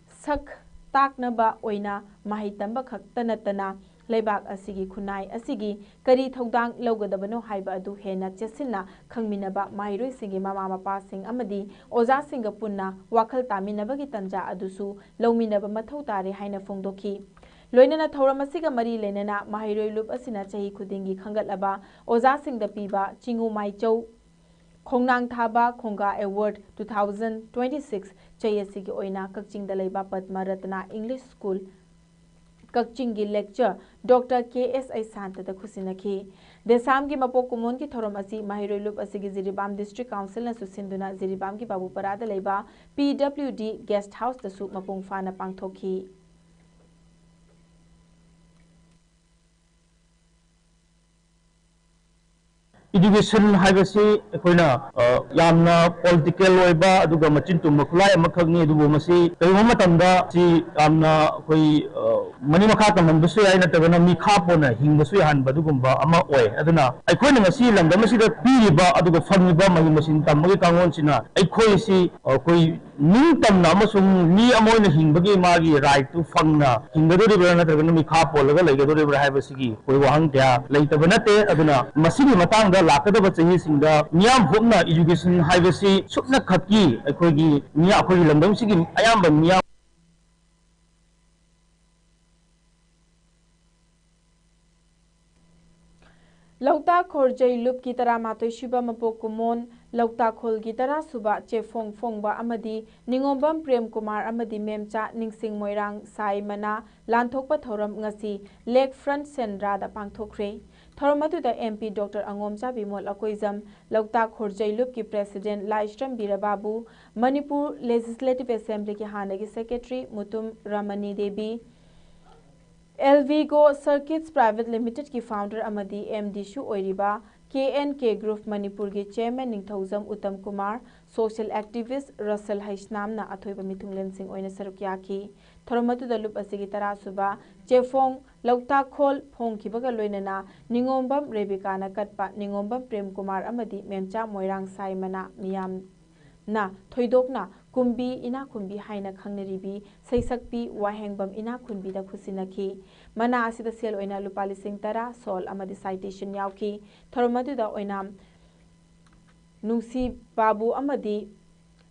ꯁꯛ ꯇꯥꯛꯅꯕ ꯑꯣꯏꯅ ꯃꯍꯩ ꯇꯝꯕ ꯈꯛꯇ ꯅꯠꯇꯅ ꯂꯩꯕꯥꯛ ꯑꯁꯤꯒꯤ ꯈꯨꯟꯅꯥꯏ ꯑꯁꯤꯒꯤ ꯀꯔꯤ ꯊꯧꯗꯥꯡ ꯂꯧꯒꯗꯕꯅꯣ ꯍꯥꯏꯕ ꯑꯗꯨ ꯍꯦꯟꯅ ꯆꯦꯠꯁꯤꯟꯅ ꯈꯪꯃꯤꯟꯅꯕ ꯃꯍꯩꯔꯣꯏꯁꯤꯡꯒꯤ ꯃꯃꯥ ꯃꯄꯥꯁꯤꯡ ꯑꯃꯗꯤ ꯑꯣꯖꯥꯁꯤꯡꯒ ꯄꯨꯟꯅ ꯋꯥꯈꯜ ꯇꯥꯃꯤꯟꯅꯕꯒꯤ ꯇꯥꯟꯖꯥ ꯑꯗꯨꯁꯨ ꯂꯧꯃꯤꯟꯅꯕ ꯃꯊꯧ ꯇꯥꯔꯦ ꯍꯥꯏꯅ ꯐꯣꯡꯗꯣꯛꯈꯤ꯫ ꯂꯣꯏꯅꯅ ꯊꯧꯔꯝ ꯑꯁꯤꯒ ꯃꯔꯤ ꯂꯩꯅꯅ ꯃꯍꯩꯔꯣꯏ ꯂꯨꯞ ꯑꯁꯤꯅ ꯆꯍꯤ ꯈꯨꯗꯤꯡꯒꯤ ꯈꯟꯒꯠꯂꯕ ꯑꯣꯖꯥꯁꯤꯡꯗ ꯄꯤꯕ ꯆꯤꯉꯨ ꯃꯥꯏꯆꯧ ꯈꯣꯡꯅꯥꯡ ꯊꯥꯕ ꯈꯣꯡꯒꯥ ꯑꯦꯋꯥꯔꯗ two thousand twenty six ꯆꯍꯤ ꯑꯁꯤꯒꯤ ꯑꯣꯏꯅ ꯀꯛꯆꯤꯡꯗ ꯂꯩꯕ ꯄꯗꯃ ꯔꯠꯅ ꯏꯪꯂꯤꯁ ꯁ꯭ꯀꯨꯜ ꯀꯛꯆꯤꯡꯒꯤ lecturer Doctor K S I ꯁꯥꯟꯇꯗ ꯈꯨꯠꯁꯤꯟꯅꯈꯤ꯫ ꯗꯦꯁꯥꯝꯒꯤ ꯃꯄꯣꯛ ꯀꯨꯝꯑꯣꯟꯒꯤ ꯊꯧꯔꯝ ꯑꯁꯤ ꯃꯍꯩꯔꯣꯏ ꯂꯨꯞ ꯑꯁꯤꯒꯤ ꯖꯤꯔꯤꯕꯥꯝ district councilꯅꯁꯨ ꯁꯤꯟꯗꯨꯅ ꯖꯤꯔꯤꯕꯥꯝꯒꯤ ꯕꯥꯕꯨꯄꯔꯥꯗ ꯂꯩꯕ P W D guest houseꯇꯁꯨ ꯃꯄꯨꯡ ꯐꯥꯅ ꯄꯥꯡꯊꯣꯛꯈꯤ꯫ Education ꯍꯥꯏꯕꯁꯤ ꯑꯩꯈꯣꯏꯅ ꯌꯥꯝꯅ political ꯑꯣꯏꯕ ꯑꯗꯨꯒ ꯃꯆꯤꯟ ꯇꯨꯝꯕ ꯈꯨꯠꯂꯥꯏ ꯑꯃꯈꯛꯅꯤ꯫ ꯑꯗꯨꯕꯨ ꯃꯁꯤ ꯀꯔꯤꯒꯨꯝꯕ ꯃꯇꯝꯗ ꯁꯤ ꯌꯥꯝꯅ ꯑꯩꯈꯣꯏ ꯃꯅꯤꯡ ꯃꯈꯥ ꯇꯝꯍꯟꯕꯁꯨ ꯌꯥꯏ, ꯅꯠꯇ꯭ꯔꯒꯅ ꯃꯤꯈꯥ ꯄꯣꯟꯅ ꯍꯤꯡꯕꯁꯨ ꯌꯥꯍꯟꯕ ꯑꯗꯨꯒꯨꯝꯕ ꯑꯃ ꯑꯣꯏ꯫ ꯑꯗꯨꯅ ꯑꯩꯈꯣꯏꯅ ꯉꯁꯤ ꯂꯝꯗꯝ ꯑꯁꯤꯗ ꯄꯤꯔꯤꯕ ꯑꯗꯨꯒ ꯐꯪꯂꯤꯕ ꯃꯍꯩ ꯃꯁꯤꯡ ꯇꯝꯕꯒꯤ ꯀꯥꯡꯂꯣꯟꯁꯤꯅ ꯑꯩꯈꯣꯏꯁꯤ ꯑꯩꯈꯣꯏ ꯅꯤꯡꯇꯝꯅ ꯑꯃꯁꯨꯡ ꯃꯤ ꯑꯃ ꯑꯣꯏꯅ ꯍꯤꯡꯕꯒꯤ ꯃꯥꯒꯤ rightꯇꯨ ꯐꯪꯅ ꯍꯤꯡꯒꯗꯧꯔꯤꯕ꯭ꯔꯥ ꯅꯠꯇ꯭ꯔꯒꯅ ꯃꯤꯈꯥ ꯄꯣꯜꯂꯒ ꯂꯩꯒꯗꯧꯔꯤꯕ꯭ꯔꯥ ꯍꯥꯏꯕꯁꯤꯒꯤ ꯑꯩꯈꯣꯏ ꯋꯥꯍꯪ ꯀꯌꯥ ꯂꯩꯇꯕ ꯅꯠꯇꯦ꯫ ꯑꯗꯨꯅ ꯃꯁꯤꯒꯤ ꯃꯇꯥꯡꯗ ꯂꯥꯛꯀꯗꯕ ꯆꯍꯤꯁꯤꯡꯗ ꯃꯤꯌꯥꯝ ꯄꯨꯝꯅ education ꯍꯥꯏꯕꯁꯤ ꯁꯨꯞꯅꯈꯛꯀꯤ ꯑꯩꯈꯣꯏꯒꯤ ꯃꯤꯌꯥ-, ꯑꯩꯈꯣꯏꯒꯤ ꯂꯝꯗꯝꯁꯤꯒꯤ ꯑꯌꯥꯝꯕ ꯃꯤꯌꯥꯝ ꯂꯧꯇꯥꯛ ꯈꯣꯔꯖꯩ ꯂꯨꯞꯀꯤ ꯇꯔꯥꯃꯥꯊꯣꯏ ꯁꯨꯕ ꯃꯄꯣꯛ ꯀꯨꯝꯑꯣꯟ, ꯂꯧꯇꯥꯛ ꯈꯣꯜꯒꯤ ꯇꯔꯥ ꯁꯨꯕ ꯆꯦꯐꯣꯡ ꯐꯣꯡꯕ ꯑꯃꯗꯤ ꯅꯤꯉꯣꯝꯕꯝ ꯄ꯭ꯔꯦꯝ ꯀꯨꯃꯥꯔ ꯑꯃꯗꯤ ꯃꯦꯝꯆꯥ ꯅꯤꯡꯁꯤꯡ ꯃꯣꯏꯔꯥꯡ ꯁꯥꯏ ꯃꯅꯥ ꯂꯥꯟꯊꯣꯛꯄ ꯊꯧꯔꯝ ꯉꯁꯤ Lake Front ꯁꯦꯟꯗ꯭ꯔꯥꯗ ꯄꯥꯡꯊꯣꯛꯈ꯭ꯔꯦ꯫ ꯊꯧꯔꯝ ꯑꯗꯨꯗ M P Doctor ꯑꯉꯣꯝꯆꯥ Bimol Akoijam, ꯂꯧꯇꯥꯛ ꯈꯣꯔꯖꯩ ꯂꯨꯞꯀꯤ President ꯂꯥꯏꯁ꯭ꯔꯝ ꯕꯤꯔꯕꯥꯕꯨ, ꯃꯅꯤꯄꯨꯔ Legislative Assemblyꯒꯤ ꯍꯥꯟꯅꯒꯤ Secretary Mutum ꯔꯃꯅꯤ Devi, Elvigo Circuits Private Limitedꯀꯤ founder ꯑꯃꯗꯤ M Dꯁꯨ ꯑꯣꯏꯔꯤꯕ K N K Group ꯃꯅꯤꯄꯨꯔꯒꯤ Chairman ꯅꯤꯡꯊꯧꯖꯝ ꯎꯠꯇꯝ ꯀꯨꯃꯥꯔ, social activist ꯔꯁꯜ ꯍꯩꯁꯅꯥꯝꯅ ꯑꯊꯣꯏꯕ ꯃꯤꯊꯨꯡꯂꯦꯟꯁꯤꯡ ꯑꯣꯏꯅ ꯁꯔꯨꯛ ꯌꯥꯈꯤ꯫ ꯊꯧꯔꯝ ꯑꯗꯨꯗ ꯂꯨꯞ ꯑꯁꯤꯒꯤ ꯇꯔꯥ ꯁꯨꯕ ꯆꯦꯐꯣꯡ ꯂꯧꯇꯥꯛꯈꯣꯜ ꯐꯣꯡꯈꯤꯕꯒ ꯂꯣꯏꯅꯅ ꯅꯤꯉꯣꯝꯕꯝ ꯔꯦꯕꯤꯀꯥꯅ ꯀꯠꯄ ꯅꯤꯉꯣꯝꯕꯝ ꯄ꯭ꯔꯦꯝ ꯀꯨꯃꯥꯔ ꯑꯃꯗꯤ ꯃꯦꯝꯆꯥ ꯃꯣꯏꯔꯥꯡ ꯁꯥꯏ ꯃꯅꯥ ꯃꯤꯌꯥꯝꯅ ꯊꯣꯏꯗꯣꯛꯅ ꯀꯨꯝꯕꯤ ꯏꯅꯥꯛꯈꯨꯟꯕꯤ ꯍꯥꯏꯅ ꯈꯪꯅꯔꯤꯕꯤ ꯁꯩꯁꯛꯄꯤ ꯋꯥꯍꯦꯡꯕꯝ ꯏꯅꯥꯛꯈꯨꯟꯕꯤꯗ ꯈꯨꯠꯁꯤꯟꯅꯈꯤ꯫ ꯃꯅꯥ ꯑꯁꯤꯗ ꯁꯦꯜ ꯑꯣꯏꯅ ꯂꯨꯄꯥ ꯂꯤꯁꯤꯡ ꯇꯔꯥ, ꯁꯣꯜ ꯑꯃꯗꯤ citation ꯌꯥꯎꯈꯤ꯫ ꯊꯧꯔꯝ ꯑꯗꯨꯗ ꯑꯣꯏꯅꯥꯝ ꯅꯨꯡꯁꯤ ꯕꯥꯕꯨ ꯑꯃꯗꯤ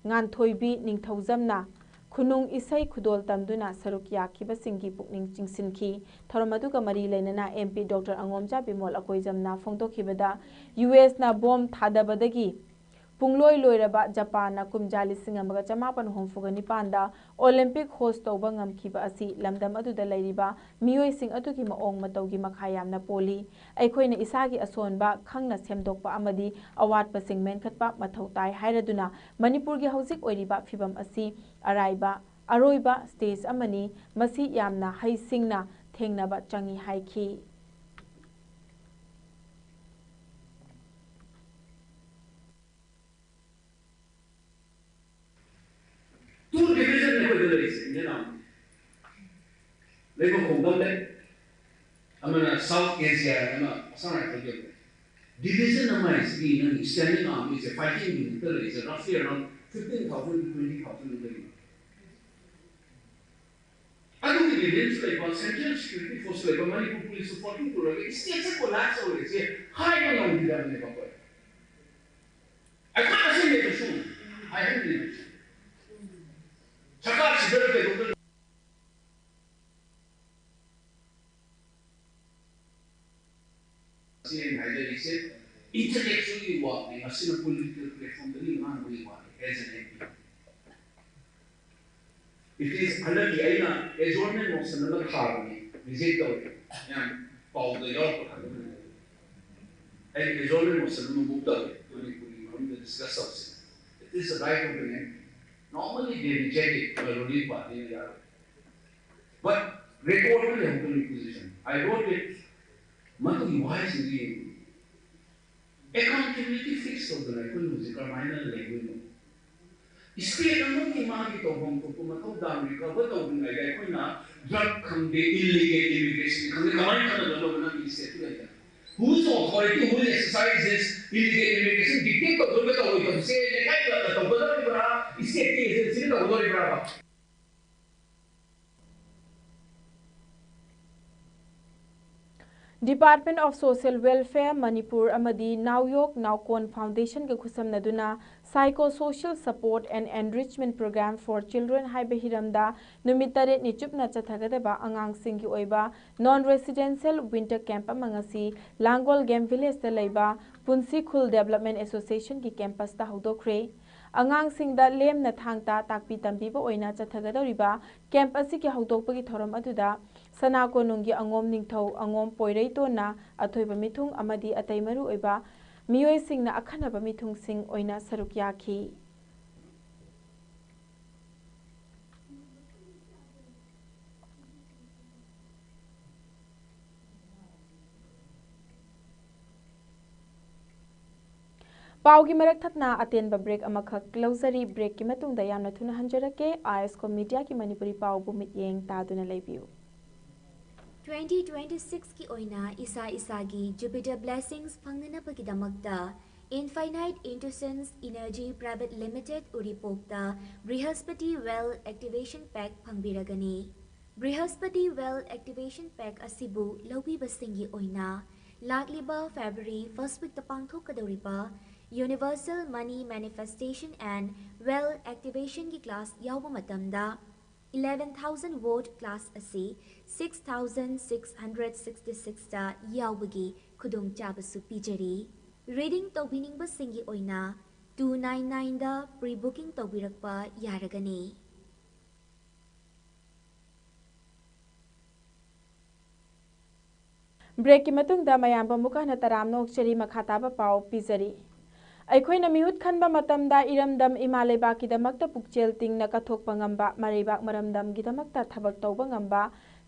ꯉꯥꯟꯊꯣꯏꯕꯤ ꯅꯤꯡꯊꯧꯖꯝꯅ ꯈꯨꯅꯨꯡ ꯏꯁꯩ ꯈꯨꯗꯣꯜ ꯇꯝꯗꯨꯅ ꯁꯔꯨꯛ ꯌꯥꯈꯤꯕꯁꯤꯡꯒꯤ ꯄꯨꯛꯅꯤꯡ ꯆꯤꯡꯁꯤꯟꯈꯤ꯫ ꯊꯧꯔꯝ ꯑꯗꯨꯒ ꯃꯔꯤ ꯂꯩꯅꯅ MP Doctor ꯑꯉꯣꯝꯆꯥ ꯕꯤꯃꯣꯜ ꯑꯀꯣꯏꯖꯝꯅ ꯐꯣꯡꯗꯣꯛꯈꯤꯕꯗ, USꯅ ꯕꯣꯝ ꯊꯥꯗꯕꯗꯒꯤ ꯄꯨꯡꯂꯣꯏ ꯂꯣꯏꯔꯕ ꯖꯄꯥꯟꯅ ꯀꯨꯝꯖꯥ ꯂꯤꯁꯤꯡ ꯑꯃꯒ ꯆꯃꯥꯄꯟ ꯍꯨꯝꯐꯨꯒ ꯅꯤꯄꯥꯟꯗ Olympic host ꯇꯧꯕ ꯉꯝꯈꯤꯕ ꯑꯁꯤ ꯂꯝꯗꯝ ꯑꯗꯨꯗ ꯂꯩꯔꯤꯕ ꯃꯤꯑꯣꯏꯁꯤꯡ ꯑꯗꯨꯒꯤ ꯃꯑꯣꯡ ꯃꯇꯧꯒꯤ ꯃꯈꯥ ꯌꯥꯝꯅ ꯄꯣꯜꯂꯤ꯫ ꯑꯩꯈꯣꯏꯅ ꯏꯁꯥꯒꯤ ꯑꯁꯣꯟꯕ ꯈꯪꯅ ꯁꯦꯝꯗꯣꯛꯄ ꯑꯃꯗꯤ ꯑꯋꯥꯠꯄꯁꯤꯡ ꯃꯦꯟꯈꯠꯄ ꯃꯊꯧ ꯇꯥꯏ ꯍꯥꯏꯔꯗꯨꯅ, ꯃꯅꯤꯄꯨꯔꯒꯤ ꯍꯧꯖꯤꯛ ꯑꯣꯏꯔꯤꯕ ꯐꯤꯚꯝ ꯑꯁꯤ ꯑꯔꯥꯏꯕ, ꯑꯔꯣꯏꯕ stage ꯑꯃꯅꯤ, ꯃꯁꯤ ꯌꯥꯝꯅ ꯍꯩꯁꯤꯡꯅ ꯊꯦꯡꯅꯕ ꯆꯪꯏ ꯍꯥꯏꯈꯤ꯫ Two division ꯑꯩꯈꯣꯏꯗ ꯂꯩꯔꯤꯁꯦ, Indian Army꯫ ꯂꯩꯕ ꯈꯣꯡꯗꯝ ꯂꯩ, ꯑꯃꯅ South Asia, ꯑꯃ ꯑꯁꯥꯝ ꯔꯥꯏꯐꯜꯒꯤ ꯑꯃ ꯂꯩ꯫ Division ꯑꯃ ꯍꯥꯏꯁꯤꯗꯤ ꯅꯪ standing army ꯁꯦ, fighting unit ꯇ ꯂꯩꯔꯤꯁꯦ roughly around fifteen thousand to twenty thousand ꯂꯩ꯫ ꯑꯗꯨꯒꯤ ꯂꯦꯚꯦꯜꯁꯨ ꯂꯩꯕ, central security force ꯂꯩꯕ, ꯃꯅꯤꯄꯨꯔ ꯄꯨꯂꯤꯁꯁꯨ forty ꯄꯨꯔꯒ state ꯁꯦ collapse ꯑꯣꯏꯔꯤꯁꯦ ꯍꯥꯏꯕ ꯉꯝꯈꯤꯗꯕꯅꯦꯕ ꯑꯩꯈꯣꯏ꯫ ꯑꯩꯈꯣꯏ ꯃꯁꯦꯟꯗꯁꯨ ꯍꯥꯏꯍꯟꯗ꯭ꯔꯤꯕꯁꯦ꯫ ꯁꯔꯀꯥꯔꯁꯤꯗ ꯀꯩꯗꯧꯗꯣꯏꯅꯣ? ꯁꯤ ꯑꯩꯅ ꯍꯥꯏꯖꯔꯤꯁꯦ, intellectual ꯒꯤ ꯋꯥꯅꯤ, ꯃꯁꯤꯅ political platform ꯗꯒꯤ ꯉꯥꯡꯕꯒꯤ ꯋꯥꯅꯤ, as an MP꯫ It is ꯍꯟꯗꯛꯀꯤ ꯑꯩꯅ adjournment motion ꯑꯃ ꯊꯥꯕꯅꯤ, reject ꯇꯧꯔꯦ꯫ ꯃꯌꯥꯝ ꯄꯥꯎꯗ ꯌꯥꯎꯔꯛꯄ ꯈꯪꯗꯕꯅꯤ꯫ ꯑꯩ adjournment motion ꯑꯃ move ꯇꯧꯔꯦ, ꯃꯅꯤꯄꯨꯔꯒꯤ ꯃꯔꯝꯗ discuss ꯇꯧꯁꯦ꯫ It is the right of the MP. Normally they reject it, the ruling party ꯅ ꯌꯥꯔꯣꯏ꯫ But record ꯇ ꯂꯩꯍꯧꯕꯅꯤ position꯫ I wrote it꯫ ꯃꯗꯨꯒꯤ ꯋꯥꯍꯩꯁꯤꯡꯗꯨ ꯌꯦꯡꯉꯨ꯫ Accountability fix ꯇꯧꯗꯅ ꯑꯩꯈꯣꯏꯅ ꯍꯧꯖꯤꯛ ꯀꯔꯝꯍꯥꯏꯅ ꯂꯩꯗꯣꯏꯅꯣ? State ꯑꯃꯒꯤ ꯃꯥꯒꯤ ꯇꯧꯐꯝ ꯊꯣꯛꯄ ꯃꯊꯧ ꯇꯥꯕ recover ꯇꯧꯗ꯭ꯔꯤꯉꯩꯗ ꯑꯩꯈꯣꯏꯅ drug ꯈꯪꯗꯦ, illegal immigration ꯈꯪꯗꯦ, ꯀꯃꯥꯏꯅ ꯈꯪꯒꯗꯣꯏꯅꯣ? ꯅꯪꯒꯤ state ꯇꯨ ꯂꯩꯇꯅ꯫ Whose authority will exercise this illegal immigration dictate ꯇꯧꯗꯣꯏꯕ ꯇꯧꯔꯣꯏꯗꯕꯁꯦ ꯂꯩꯀꯥꯏ club ꯅ ꯇꯧꯒꯗꯧꯔꯤꯕ꯭ꯔꯥ? State ꯀꯤ Department of Social Welfare Manipur ꯑꯃꯗꯤ ꯅꯥꯎꯌꯣꯛ ꯅꯥꯎꯀꯣꯟ Foundation ꯒ ꯈꯨꯠꯁꯝꯅꯗꯨꯅ Psychosocial Support and Enrichment Program for Children ꯍꯥꯏꯕ ꯍꯤꯔꯝꯗ ꯅꯨꯃꯤꯠ ꯇꯔꯦꯠꯅꯤ ꯆꯨꯞꯅ ꯆꯠꯊꯒꯗꯕ ꯑꯉꯥꯡꯁꯤꯡꯒꯤ ꯑꯣꯏꯕ non residential winter camp ꯑꯃ ꯉꯁꯤ ꯂꯥꯡꯒꯣꯜ Game Village ꯇ ꯂꯩꯕ ꯄꯨꯟꯁꯤ ꯈꯨꯜ Development Association ꯒꯤ campus ꯇ ꯍꯧꯗꯣꯛꯈ꯭ꯔꯦ꯫ ꯑꯉꯥꯡꯁꯤꯡꯗ ꯂꯦꯝꯅ ꯊꯥꯡ ꯇꯥ ꯇꯥꯛꯄꯤ ꯇꯝꯕꯤꯕ ꯑꯣꯏꯅ ꯆꯠꯊꯒꯗꯧꯔꯤꯕ camp ꯑꯁꯤꯒꯤ ꯍꯧꯗꯣꯛꯄꯒꯤ ꯊꯧꯔꯝ ꯑꯗꯨꯗ ꯁꯅꯥ ꯀꯣꯅꯨꯡꯒꯤ ꯑꯉꯣꯝ ꯅꯤꯡꯊꯧ, ꯑꯉꯣꯝ ꯄꯣꯏꯔꯩꯇꯣꯟꯅ ꯑꯊꯣꯏꯕ ꯃꯤꯊꯨꯡ ꯑꯃꯗꯤ ꯑꯇꯩ ꯃꯔꯨ ꯑꯣꯏꯕ ꯃꯤꯑꯣꯏꯁꯤꯡꯅ ꯑꯈꯟꯅꯕ ꯃꯤꯊꯨꯡꯁꯤꯡ ꯑꯣꯏꯅ ꯁꯔꯨꯛ ꯌꯥꯈꯤ꯫ ꯄꯥꯎꯒꯤ ꯃꯔꯛ ꯊꯠꯅ ꯑꯇꯦꯟꯕ break ꯑꯃꯈꯛ ꯂꯧꯖꯔꯤ꯫ Break ꯀꯤ ꯃꯇꯨꯡꯗ ꯌꯥꯝꯅ ꯊꯨꯅ ꯍꯟꯖꯔꯛꯀꯦ꯫ ISCOM Media ꯒꯤ ꯃꯅꯤꯄꯨꯔꯤ ꯄꯥꯎꯕꯨ ꯃꯤꯠꯌꯦꯡ ꯇꯥꯗꯨꯅ ꯂꯩꯕꯤꯌꯨ꯫ Twenty twenty-six ꯀꯤ ꯑꯣꯏꯅ ꯏꯁꯥ ꯏꯁꯥꯒꯤ Jupiter Blessings ꯐꯪꯅꯅꯕꯒꯤꯗꯃꯛꯇ Infinite Intuitions Energy Private Limited ꯎꯔꯤꯄꯣꯛꯇ Brihaspati Well Activation Pack ꯐꯪꯕꯤꯔꯒꯅꯤ꯫ Brihaspati Well Activation Pack ꯑꯁꯤꯕꯨ ꯂꯧꯕꯤꯕꯁꯤꯡꯒꯤ ꯑꯣꯏꯅ ꯂꯥꯛꯂꯤꯕ February first week ꯇ ꯄꯥꯡꯊꯣꯛꯀꯗꯧꯔꯤꯕ Universal Money Manifestation and Well Activation ꯒꯤ class ꯌꯥꯎꯕ ꯃꯇꯝꯗ eleven thousand watt class ꯑꯁꯤ six thousand six hundred sixty-six ꯇ ꯌꯥꯎꯕꯒꯤ ꯈꯨꯗꯣꯡꯆꯥꯕꯁꯨ ꯄꯤꯖꯔꯤ꯫ Reading ꯇꯧꯕꯤꯅꯤꯡꯕꯁꯤꯡꯒꯤ ꯑꯣꯏꯅ two nine nine ꯗ pre-booking ꯇꯧꯕꯤꯔꯛꯄ ꯌꯥꯔꯒꯅꯤ꯫ Break ꯀꯤ ꯃꯇꯨꯡꯗ ꯃꯌꯥꯝꯕꯨ ꯑꯃꯨꯛ ꯍꯟꯅ ꯇꯔꯥꯝꯅ ꯑꯣꯛꯆꯔꯤ꯫ ꯃꯈꯥ ꯇꯥꯕ ꯄꯥꯎ ꯄꯤꯖꯔꯤ꯫ ꯑꯩꯈꯣꯏꯅ ꯃꯤꯍꯨꯠ ꯈꯟꯕ ꯃꯇꯝꯗ ꯏꯔꯝꯗꯝ ꯏꯃꯥ ꯂꯩꯕꯥꯛꯀꯤꯗꯃꯛꯇ ꯄꯨꯛꯆꯦꯜ ꯇꯤꯡꯅ ꯀꯠꯊꯣꯛꯄ ꯉꯝꯕ, ꯃꯔꯩꯕꯥꯛ ꯃꯔꯝꯗꯝꯒꯤꯗꯃꯛꯇ ꯊꯕꯛ ꯇꯧꯕ ꯉꯝꯕ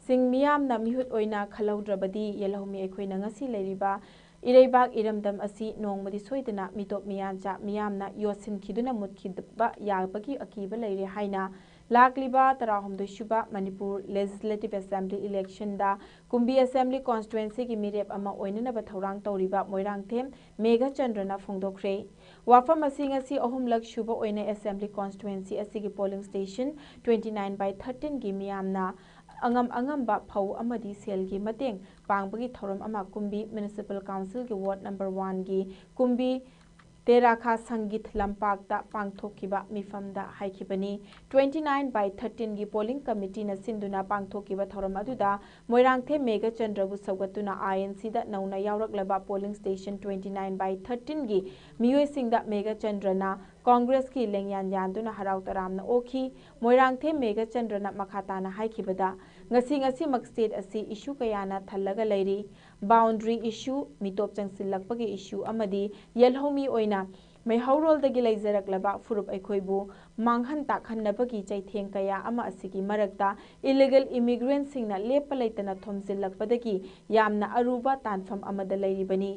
ꯁꯤꯡ ꯃꯤꯌꯥꯝꯅ ꯃꯤꯍꯨꯠ ꯑꯣꯏꯅ ꯈꯜꯍꯧꯗ꯭ꯔꯕꯗꯤ ꯌꯦꯜꯍꯧꯃꯤ ꯑꯩꯈꯣꯏꯅ ꯉꯁꯤ ꯂꯩꯔꯤꯕ ꯏꯔꯩꯕꯥꯛ ꯏꯔꯝꯗꯝ ꯑꯁꯤ ꯅꯣꯡꯃꯗꯤ ꯁꯣꯏꯗꯅ ꯃꯤꯇꯣꯞ ꯃꯤꯌꯥꯟꯆꯥ ꯃꯤꯌꯥꯝꯅ ꯌꯣꯠꯁꯤꯟꯈꯤꯗꯨꯅ ꯃꯨꯠꯈꯤꯕ ꯌꯥꯕꯒꯤ ꯑꯀꯤꯕ ꯂꯩꯔꯦ ꯍꯥꯏꯅ ꯂꯥꯛꯂꯤꯕ ꯇꯔꯥꯍꯨꯝꯗꯣꯏ ꯁꯨꯕ ꯃꯅꯤꯄꯨꯔ Legislative Assembly election ꯗ ꯀꯨꯝꯕꯤ Assembly Constituency ꯒꯤ ꯃꯤꯔꯦꯞ ꯑꯃ ꯑꯣꯏꯅꯅꯕ ꯊꯧꯔꯥꯡ ꯇꯧꯔꯤꯕ ꯃꯣꯏꯔꯥꯡꯊꯦꯝ ꯃꯦꯘꯆꯟꯗ꯭ꯔꯅ ꯐꯣꯡꯗꯣꯛꯈ꯭ꯔꯦ꯫ ꯋꯥꯐꯝ ꯑꯁꯤ ꯉꯁꯤ ꯑꯍꯨꯝꯂꯛ ꯁꯨꯕ ꯑꯣꯏꯅ Assembly Constituency ꯑꯁꯤꯒꯤ polling station twenty nine by thirteen ꯒꯤ ꯃꯤꯌꯥꯝꯅ ꯑꯉꯝ ꯑꯉꯝꯕ ꯐꯧ ꯑꯃꯗꯤ ꯁꯦꯜꯒꯤ ꯃꯇꯦꯡ ꯄꯥꯡꯕꯒꯤ ꯊꯧꯔꯝ ꯑꯃ ꯀꯨꯝꯕꯤ Municipal Council ꯒꯤ ward number one ꯒꯤ ꯀꯨꯝꯕꯤ ꯇꯦꯔꯥꯈꯥ ꯁꯪꯒꯤꯠ ꯂꯝꯄꯥꯛꯇ ꯄꯥꯡꯊꯣꯛꯈꯤꯕ ꯃꯤꯐꯝꯗ ꯍꯥꯏꯈꯤꯕꯅꯤ꯫ Twenty nine by thirteen ꯒꯤ polling committee ꯅ ꯁꯤꯟꯗꯨꯅ ꯄꯥꯡꯊꯣꯛꯈꯤꯕ ꯊꯧꯔꯝ ꯑꯗꯨꯗ ꯃꯣꯏꯔꯥꯡꯊꯦꯝ ꯃꯦꯘꯆꯟꯗ꯭ꯔꯕꯨ ꯁꯧꯒꯠꯇꯨꯅ I N C ꯗ ꯅꯧꯅ ꯌꯥꯎꯔꯛꯂꯕ polling station twenty nine by thirteen ꯒꯤ ꯃꯤꯑꯣꯏꯁꯤꯡꯗ ꯃꯦꯘꯆꯟꯗ꯭ꯔꯅ Congress ꯀꯤ ꯂꯦꯡꯌꯥꯟ ꯌꯥꯟꯗꯨꯅ ꯍꯔꯥꯎ ꯇꯔꯥꯝꯅ ꯑꯣꯛꯈꯤ꯫ ꯃꯣꯏꯔꯥꯡꯊꯦꯝ ꯃꯦꯘꯆꯟꯗ꯭ꯔꯅ ꯃꯈꯥ ꯇꯥꯅ ꯍꯥꯏꯈꯤꯕꯗ, ꯉꯁꯤ ꯉꯁꯤꯃꯛ state ꯑꯁꯤ issue ꯀꯌꯥꯅ ꯊꯜꯂꯒ ꯂꯩꯔꯤ꯫ Boundary issue, ꯃꯤꯇꯣꯞ ꯆꯪꯁꯤꯜꯂꯛꯄꯒꯤ issue ꯑꯃꯗꯤ ꯌꯦꯜꯍꯧꯃꯤ ꯑꯣꯏꯅ ꯃꯩꯍꯧꯔꯣꯜꯗꯒꯤ ꯂꯩꯖꯔꯛꯂꯕ ꯐꯨꯔꯨꯞ ꯑꯩꯈꯣꯏꯕꯨ ꯃꯥꯡꯍꯟ ꯇꯥꯛꯍꯟꯅꯕꯒꯤ ꯆꯩꯊꯦꯡ ꯀꯌꯥ ꯑꯃ ꯑꯁꯤꯒꯤ ꯃꯔꯛꯇ illegal immigrant ꯁꯤꯡꯅ ꯂꯦꯞꯄ ꯂꯩꯇꯅ ꯊꯣꯝꯖꯤꯜꯂꯛꯄꯗꯒꯤ ꯌꯥꯝꯅ ꯑꯔꯨꯕ ꯇꯥꯟꯐꯝ ꯑꯃꯗ ꯂꯩꯔꯤꯕꯅꯤ꯫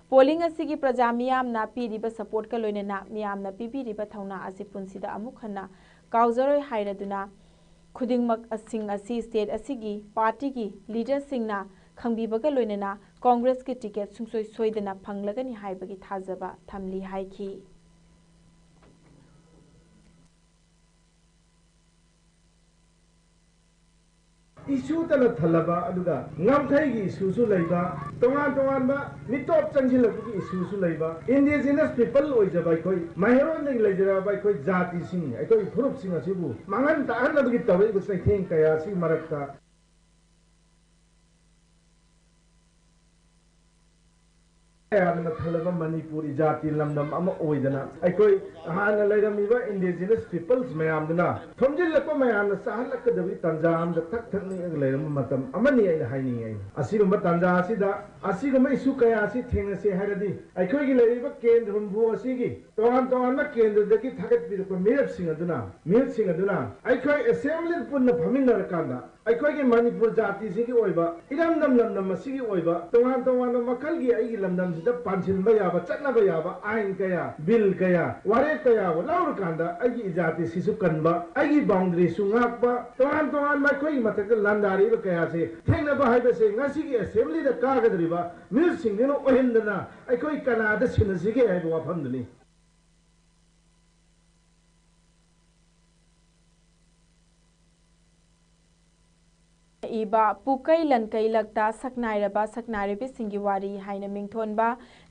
Polling ꯑꯁꯤꯒꯤ ꯄ꯭ꯔꯖꯥ ꯃꯤꯌꯥꯝꯅ ꯄꯤꯔꯤꯕ support ꯀ ꯂꯣꯏꯅꯅ ꯃꯤꯌꯥꯝꯅ ꯄꯤꯕꯤꯔꯤꯕ ꯊꯧꯅꯥ ꯑꯁꯤ ꯄꯨꯟꯁꯤꯗ ꯑꯃꯨꯛ ꯍꯟꯅ ꯀꯥꯎꯖꯔꯣꯏ ꯍꯥꯏꯔꯗꯨꯅ ꯈꯨꯗꯤꯡꯃꯛ ꯑꯁꯤꯡ ꯑꯁꯤ state ꯑꯁꯤꯒꯤ party ꯒꯤ leader ꯁꯤꯡꯅ ꯈꯪꯕꯤꯕꯒ ꯂꯣꯏꯅꯅ Congress ꯀꯤ ticket ꯁꯨꯡꯁꯣꯏ ꯁꯣꯏꯗꯅ ꯐꯪꯂꯒꯅꯤ ꯍꯥꯏꯕꯒꯤ ꯊꯥꯖꯕ ꯊꯝꯂꯤ ꯍꯥꯏꯈꯤ꯫ Issue ꯇꯅ ꯊꯜꯂꯕ, ꯑꯗꯨꯒ ꯉꯝꯈꯩꯒꯤ issue ꯁꯨ ꯂꯩꯕ, ꯇꯣꯉꯥꯟ ꯇꯣꯉꯥꯟꯕ ꯃꯤꯇꯣꯞ ꯆꯪꯁꯤꯜꯂꯛꯄꯒꯤ issue ꯁꯨ ꯂꯩꯕ, indigenous people ꯑꯣꯏꯖꯕ ꯑꯩꯈꯣꯏ ꯃꯩꯍꯧꯔꯣꯟꯗꯒꯤ ꯂꯩꯖꯔꯛꯂꯕ ꯑꯩꯈꯣꯏ ꯖꯥꯇꯤꯁꯤꯡ, ꯑꯩꯈꯣꯏ ꯐꯨꯔꯨꯞꯁꯤꯡ ꯑꯁꯤꯕꯨ ꯃꯥꯡꯍꯟ ꯇꯥꯛꯍꯟꯅꯕꯒꯤ ꯇꯧꯔꯛꯏꯕ ꯆꯩꯊꯦꯡ ꯀꯌꯥ ꯑꯁꯤꯒꯤ ꯃꯔꯛꯇ ꯃꯌꯥꯝꯅ ꯊꯜꯂꯕ ꯃꯅꯤꯄꯨꯔ ꯏꯖꯥꯇꯤ ꯂꯝꯗꯝ ꯑꯃ ꯑꯣꯏꯗꯅ ꯑꯩꯈꯣꯏ ꯍꯥꯟꯅ ꯂꯩꯔꯝꯃꯤꯕ indigenous peoples ꯃꯌꯥꯝꯗꯨꯅ ꯊꯣꯝꯖꯤꯜꯂꯛꯄ ꯃꯌꯥꯝꯅ ꯆꯥꯍꯜꯂꯛꯀꯗꯕꯒꯤ ꯇꯥꯟꯖꯥ ꯑꯃꯗ ꯊꯛ ꯊꯛ ꯅꯤꯛꯑꯒ ꯂꯩꯔꯝꯕ ꯃꯇꯝ ꯑꯃꯅꯤ ꯑꯩꯅ ꯍꯥꯏꯅꯤꯡꯉꯤ꯫ ꯑꯩꯅ ꯑꯁꯤꯒꯨꯝꯕ ꯇꯥꯟꯖꯥ ꯑꯁꯤꯗ ꯑꯁꯤꯒꯨꯝꯕ issue ꯀꯌꯥ ꯑꯁꯤ ꯊꯦꯡꯅꯁꯤ ꯍꯥꯏꯔꯗꯤ ꯑꯩꯈꯣꯏꯒꯤ ꯂꯩꯔꯤꯕ ꯀꯦꯟꯗ꯭ꯔ ꯍꯨꯝꯐꯨ ꯑꯁꯤꯒꯤ ꯇꯣꯉꯥꯟ ꯇꯣꯉꯥꯟꯕ ꯀꯦꯟꯗ꯭ꯔꯗꯒꯤ ꯊꯥꯒꯠꯄꯤꯔꯛꯄ ꯃꯤꯔꯦꯞꯁꯤꯡ ꯑꯗꯨꯅ, ꯃꯤꯍꯨꯠꯁꯤꯡ ꯑꯗꯨꯅ ꯑꯩꯈꯣꯏ assembly ꯄꯨꯟꯅ ꯐꯝꯃꯤꯟꯅꯔꯀꯥꯟꯗ ꯑꯩꯈꯣꯏꯒꯤ ꯃꯅꯤꯄꯨꯔ ꯖꯥꯇꯤꯁꯤꯒꯤ ꯑꯣꯏꯕ ꯏꯔꯝꯗꯝ ꯂꯝꯗꯝ ꯑꯁꯤꯒꯤ ꯑꯣꯏꯕ ꯇꯣꯉꯥꯟ ꯇꯣꯉꯥꯟꯕ ꯃꯈꯜꯒꯤ ꯑꯩꯒꯤ ꯂꯝꯗꯝꯁꯤꯗ ꯄꯥꯟꯁꯤꯟꯕ ꯌꯥꯕ, ꯆꯠꯅꯕ ꯌꯥꯕ ꯑꯥꯏꯟ ꯀꯌꯥ, ꯕꯤꯜ ꯀꯌꯥ, ꯋꯥꯔꯦꯞ ꯀꯌꯥꯕꯨ ꯂꯧꯔꯀꯥꯟꯗ ꯑꯩꯒꯤ ꯏꯖꯥꯇꯤꯁꯤꯁꯨ ꯀꯟꯕ, ꯑꯩꯒꯤ ꯕꯥꯎꯟꯗꯔꯤꯁꯨ ꯉꯥꯛꯄ, ꯇꯣꯉꯥꯟ ꯇꯣꯉꯥꯟꯕ ꯑꯩꯈꯣꯏꯒꯤ ꯃꯊꯛꯇ ꯂꯥꯟꯗꯥꯔꯤꯕ ꯀꯌꯥꯁꯦ ꯊꯦꯡꯅꯕ ꯍꯥꯏꯕꯁꯦ ꯉꯁꯤꯒꯤ ꯑꯦꯁꯦꯝꯕ꯭ꯂꯤꯗ ꯀꯥꯒꯗꯧꯔꯤꯕ ꯃꯤꯍꯨꯠꯁꯤꯡꯗꯨꯅ ꯑꯣꯏꯍꯟꯗꯅ ꯑꯩꯈꯣꯏ ꯀꯅꯥꯗ ꯁꯤꯟꯅꯁꯤꯒꯦ ꯍꯥꯏꯕ ꯋꯥꯐꯝꯗꯨꯅꯤ꯫ ꯏꯕ ꯄꯨꯀꯩ ꯂꯟꯀꯩ ꯂꯛꯇ ꯁꯛꯅꯥꯏꯔꯕ ꯁꯛꯅꯥꯏꯔꯕꯤꯁꯤꯡꯒꯤ ꯋꯥꯔꯤ ꯍꯥꯏꯅ ꯃꯤꯡꯊꯣꯟꯕ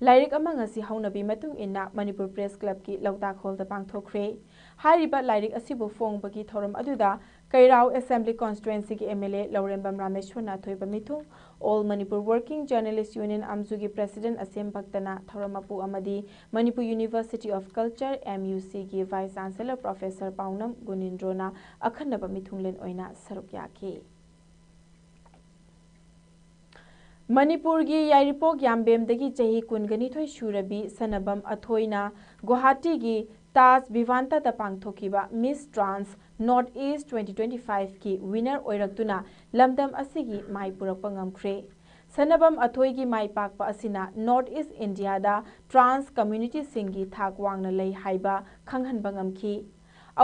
ꯂꯥꯏꯔꯤꯛ ꯑꯃ ꯉꯁꯤ ꯍꯧꯅꯕꯤ ꯃꯇꯨꯡ ꯏꯟꯅ ꯃꯅꯤꯄꯨꯔ ꯄ꯭ꯔꯦꯁ ꯀ꯭ꯂꯕꯀꯤ ꯂꯧꯇꯥꯛ ꯍꯣꯜꯗ ꯄꯥꯡꯊꯣꯛꯈ꯭ꯔꯦ꯫ ꯍꯥꯏꯔꯤꯕ ꯂꯥꯏꯔꯤꯛ ꯑꯁꯤꯕꯨ ꯐꯣꯡꯕꯒꯤ ꯊꯧꯔꯝ ꯑꯗꯨꯗ ꯀꯩꯔꯥꯎ ꯑꯦꯁꯦꯝꯕ꯭ꯂꯤ ꯀꯣꯟꯁꯇꯤꯇ꯭ꯋꯦꯟꯁꯤꯒꯤ ꯑꯦꯝ ꯑꯦꯜ ꯑꯦ ꯂꯧꯔꯦꯝꯕꯝ ꯔꯥꯃꯦꯁ꯭ꯋꯔꯅ ꯑꯊꯣꯏꯕ ꯃꯤꯊꯨꯡ, All Manipur Working Journalist Union, ꯑꯝꯖꯨꯒꯤ ꯄ꯭ꯔꯦꯁꯤꯗꯦꯟꯠ ꯑꯁꯦꯝ ꯚꯛꯇꯅ ꯊꯧꯔꯝ ꯃꯄꯨ ꯑꯃꯗꯤ Manipur University of Culture, M U C, ꯒꯤ ꯚꯥꯏꯁ ꯆꯥꯟꯁꯦꯂꯔ ꯄ꯭ꯔꯣꯐꯦꯁꯔ ꯄꯥꯎꯅꯝ ꯒꯨꯅꯤꯟꯗ꯭ꯔꯣꯅ ꯑꯈꯟꯅꯕ ꯃꯤꯊꯨꯡꯂꯦꯟ ꯑꯣꯏꯅ ꯁꯔꯨꯛ ꯌꯥꯈꯤ꯫ ꯃꯅꯤꯄꯨꯔꯒꯤ ꯌꯥꯏꯔꯤꯄꯣꯛ ꯌꯥꯝꯕꯦꯝꯗꯒꯤ ꯆꯍꯤ ꯀꯨꯟꯒꯅꯤꯊꯣꯏ ꯁꯨꯔꯕꯤ ꯁꯅꯕꯝ ꯑꯊꯣꯏꯅ ꯒꯨꯋꯥꯍꯥꯇꯤꯒꯤ ꯇꯥꯖ ꯚꯤꯚꯥꯟꯇꯗ ꯄꯥꯡꯊꯣꯛꯈꯤꯕ Miss Trans North East twenty twenty-five ꯀꯤ winner ꯑꯣꯏꯔꯛꯇꯨꯅ ꯂꯝꯗꯝ ꯑꯁꯤꯒꯤ ꯃꯥꯏ ꯄꯨꯔꯛꯄ ꯉꯝꯈ꯭ꯔꯦ꯫ ꯁꯅꯕꯝ ꯑꯊꯣꯏꯒꯤ ꯃꯥꯏ ꯄꯥꯛꯄ ꯑꯁꯤꯅ North East India ꯗ trans community ꯁꯤꯡꯒꯤ ꯊꯥꯛ ꯋꯥꯡꯅ ꯂꯩ ꯍꯥꯏꯕ ꯈꯪꯍꯟꯕ ꯉꯝꯈꯤ꯫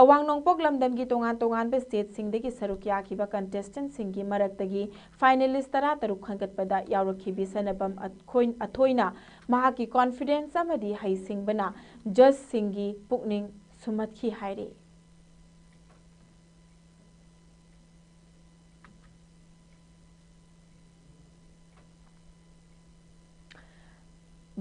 ꯑꯋꯥꯡ ꯅꯣꯡꯄꯣꯛ ꯂꯝꯗꯝꯒꯤ ꯇꯣꯉꯥꯟ ꯇꯣꯉꯥꯟꯕ state ꯁꯤꯡꯗꯒꯤ ꯁꯔꯨꯛ ꯌꯥꯈꯤꯕ contestant ꯁꯤꯡꯒꯤ ꯃꯔꯛꯇꯒꯤ finalist ꯇꯔꯥꯇꯔꯨꯛ ꯈꯟꯒꯠꯄꯗ ꯌꯥꯎꯔꯛꯈꯤꯕꯤ ꯁꯅꯕꯝ ꯑꯊꯣꯏ-, ꯑꯊꯣꯏꯅ ꯃꯍꯥꯛꯀꯤ confidence ꯑꯃꯗꯤ ꯍꯩꯁꯤꯡꯕꯅ judge ꯁꯤꯡꯒꯤ ꯄꯨꯛꯅꯤꯡ ꯁꯨꯝꯍꯠꯈꯤ ꯍꯥꯏꯔꯤ꯫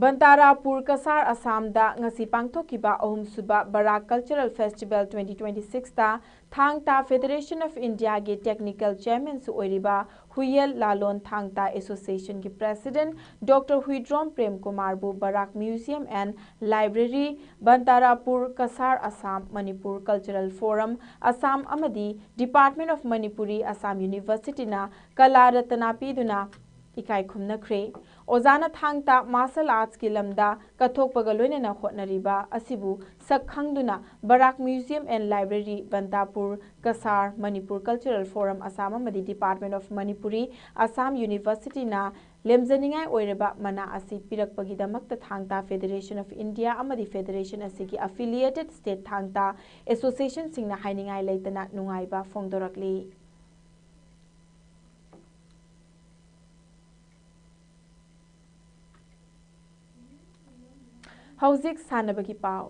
ꯕꯟꯇꯥꯔꯥꯄꯨꯔ ꯀꯁꯥꯔ, ꯑꯁꯥꯝꯗ ꯉꯁꯤ ꯄꯥꯡꯊꯣꯛꯈꯤꯕ ꯑꯍꯨꯝꯁꯨꯕ ꯕꯔꯥꯛ Cultural Festival twenty twenty-six ꯇ ꯊꯥꯡ ꯇꯥ Federation of India ꯒꯤ technical chairman ꯁꯨ ꯑꯣꯏꯔꯤꯕ ꯍꯨꯏꯌꯦꯜ ꯂꯥꯂꯣꯟ ꯊꯥꯡ ꯇꯥ Association ꯒꯤ president Doctor Huidrom Prem ꯀꯨꯃꯥꯔꯕꯨ Barak Museum and Library, ꯕꯟꯇꯥꯔꯥꯄꯨꯔ Cachar, Assam, Manipur Cultural Forum, Assam ꯑꯃꯗꯤ Department of Manipuri, Assam University ꯅ ꯀꯂꯥ ꯔꯇꯅꯥ ꯄꯤꯗꯨꯅ ꯏꯀꯥꯏ ꯈꯨꯝꯅꯈ꯭ꯔꯦ꯫ ꯑꯣꯖꯥꯅ ꯊꯥꯡ ꯇꯥ martial artsꯀꯤ ꯂꯝꯗ ꯀꯠꯊꯣꯛꯄꯒ ꯂꯣꯏꯅꯅ ꯍꯣꯠꯅꯔꯤꯕ ꯑꯁꯤꯕꯨ ꯁꯛ ꯈꯪꯗꯨꯅ Barak Museum and Library, ꯕꯟꯇꯥꯄꯨꯔ, Cachar, Manipur Cultural Forum Assam ꯑꯃꯗꯤ Department of Manipuri, Assam Universityꯅ ꯂꯦꯝꯖꯅꯤꯡꯉꯥꯏ ꯑꯣꯏꯔꯕ ꯃꯅꯥ ꯑꯁꯤ ꯄꯤꯔꯛꯄꯒꯤꯗꯃꯛꯇ ꯊꯥꯡ ꯇꯥ Federation of India ꯑꯃꯗꯤ Federation ꯑꯁꯤꯒꯤ affiliated state ꯊꯥꯡ ꯇꯥ associationꯁꯤꯡꯅ ꯍꯥꯏꯅꯤꯡꯉꯥꯏ ꯂꯩꯇꯅ ꯅꯨꯡꯉꯥꯏꯕ ꯐꯣꯡꯗꯣꯔꯛꯂꯤ꯫ ꯍꯧꯖꯤꯛ ꯁꯥꯟꯅꯕꯒꯤ ꯄꯥꯎ꯫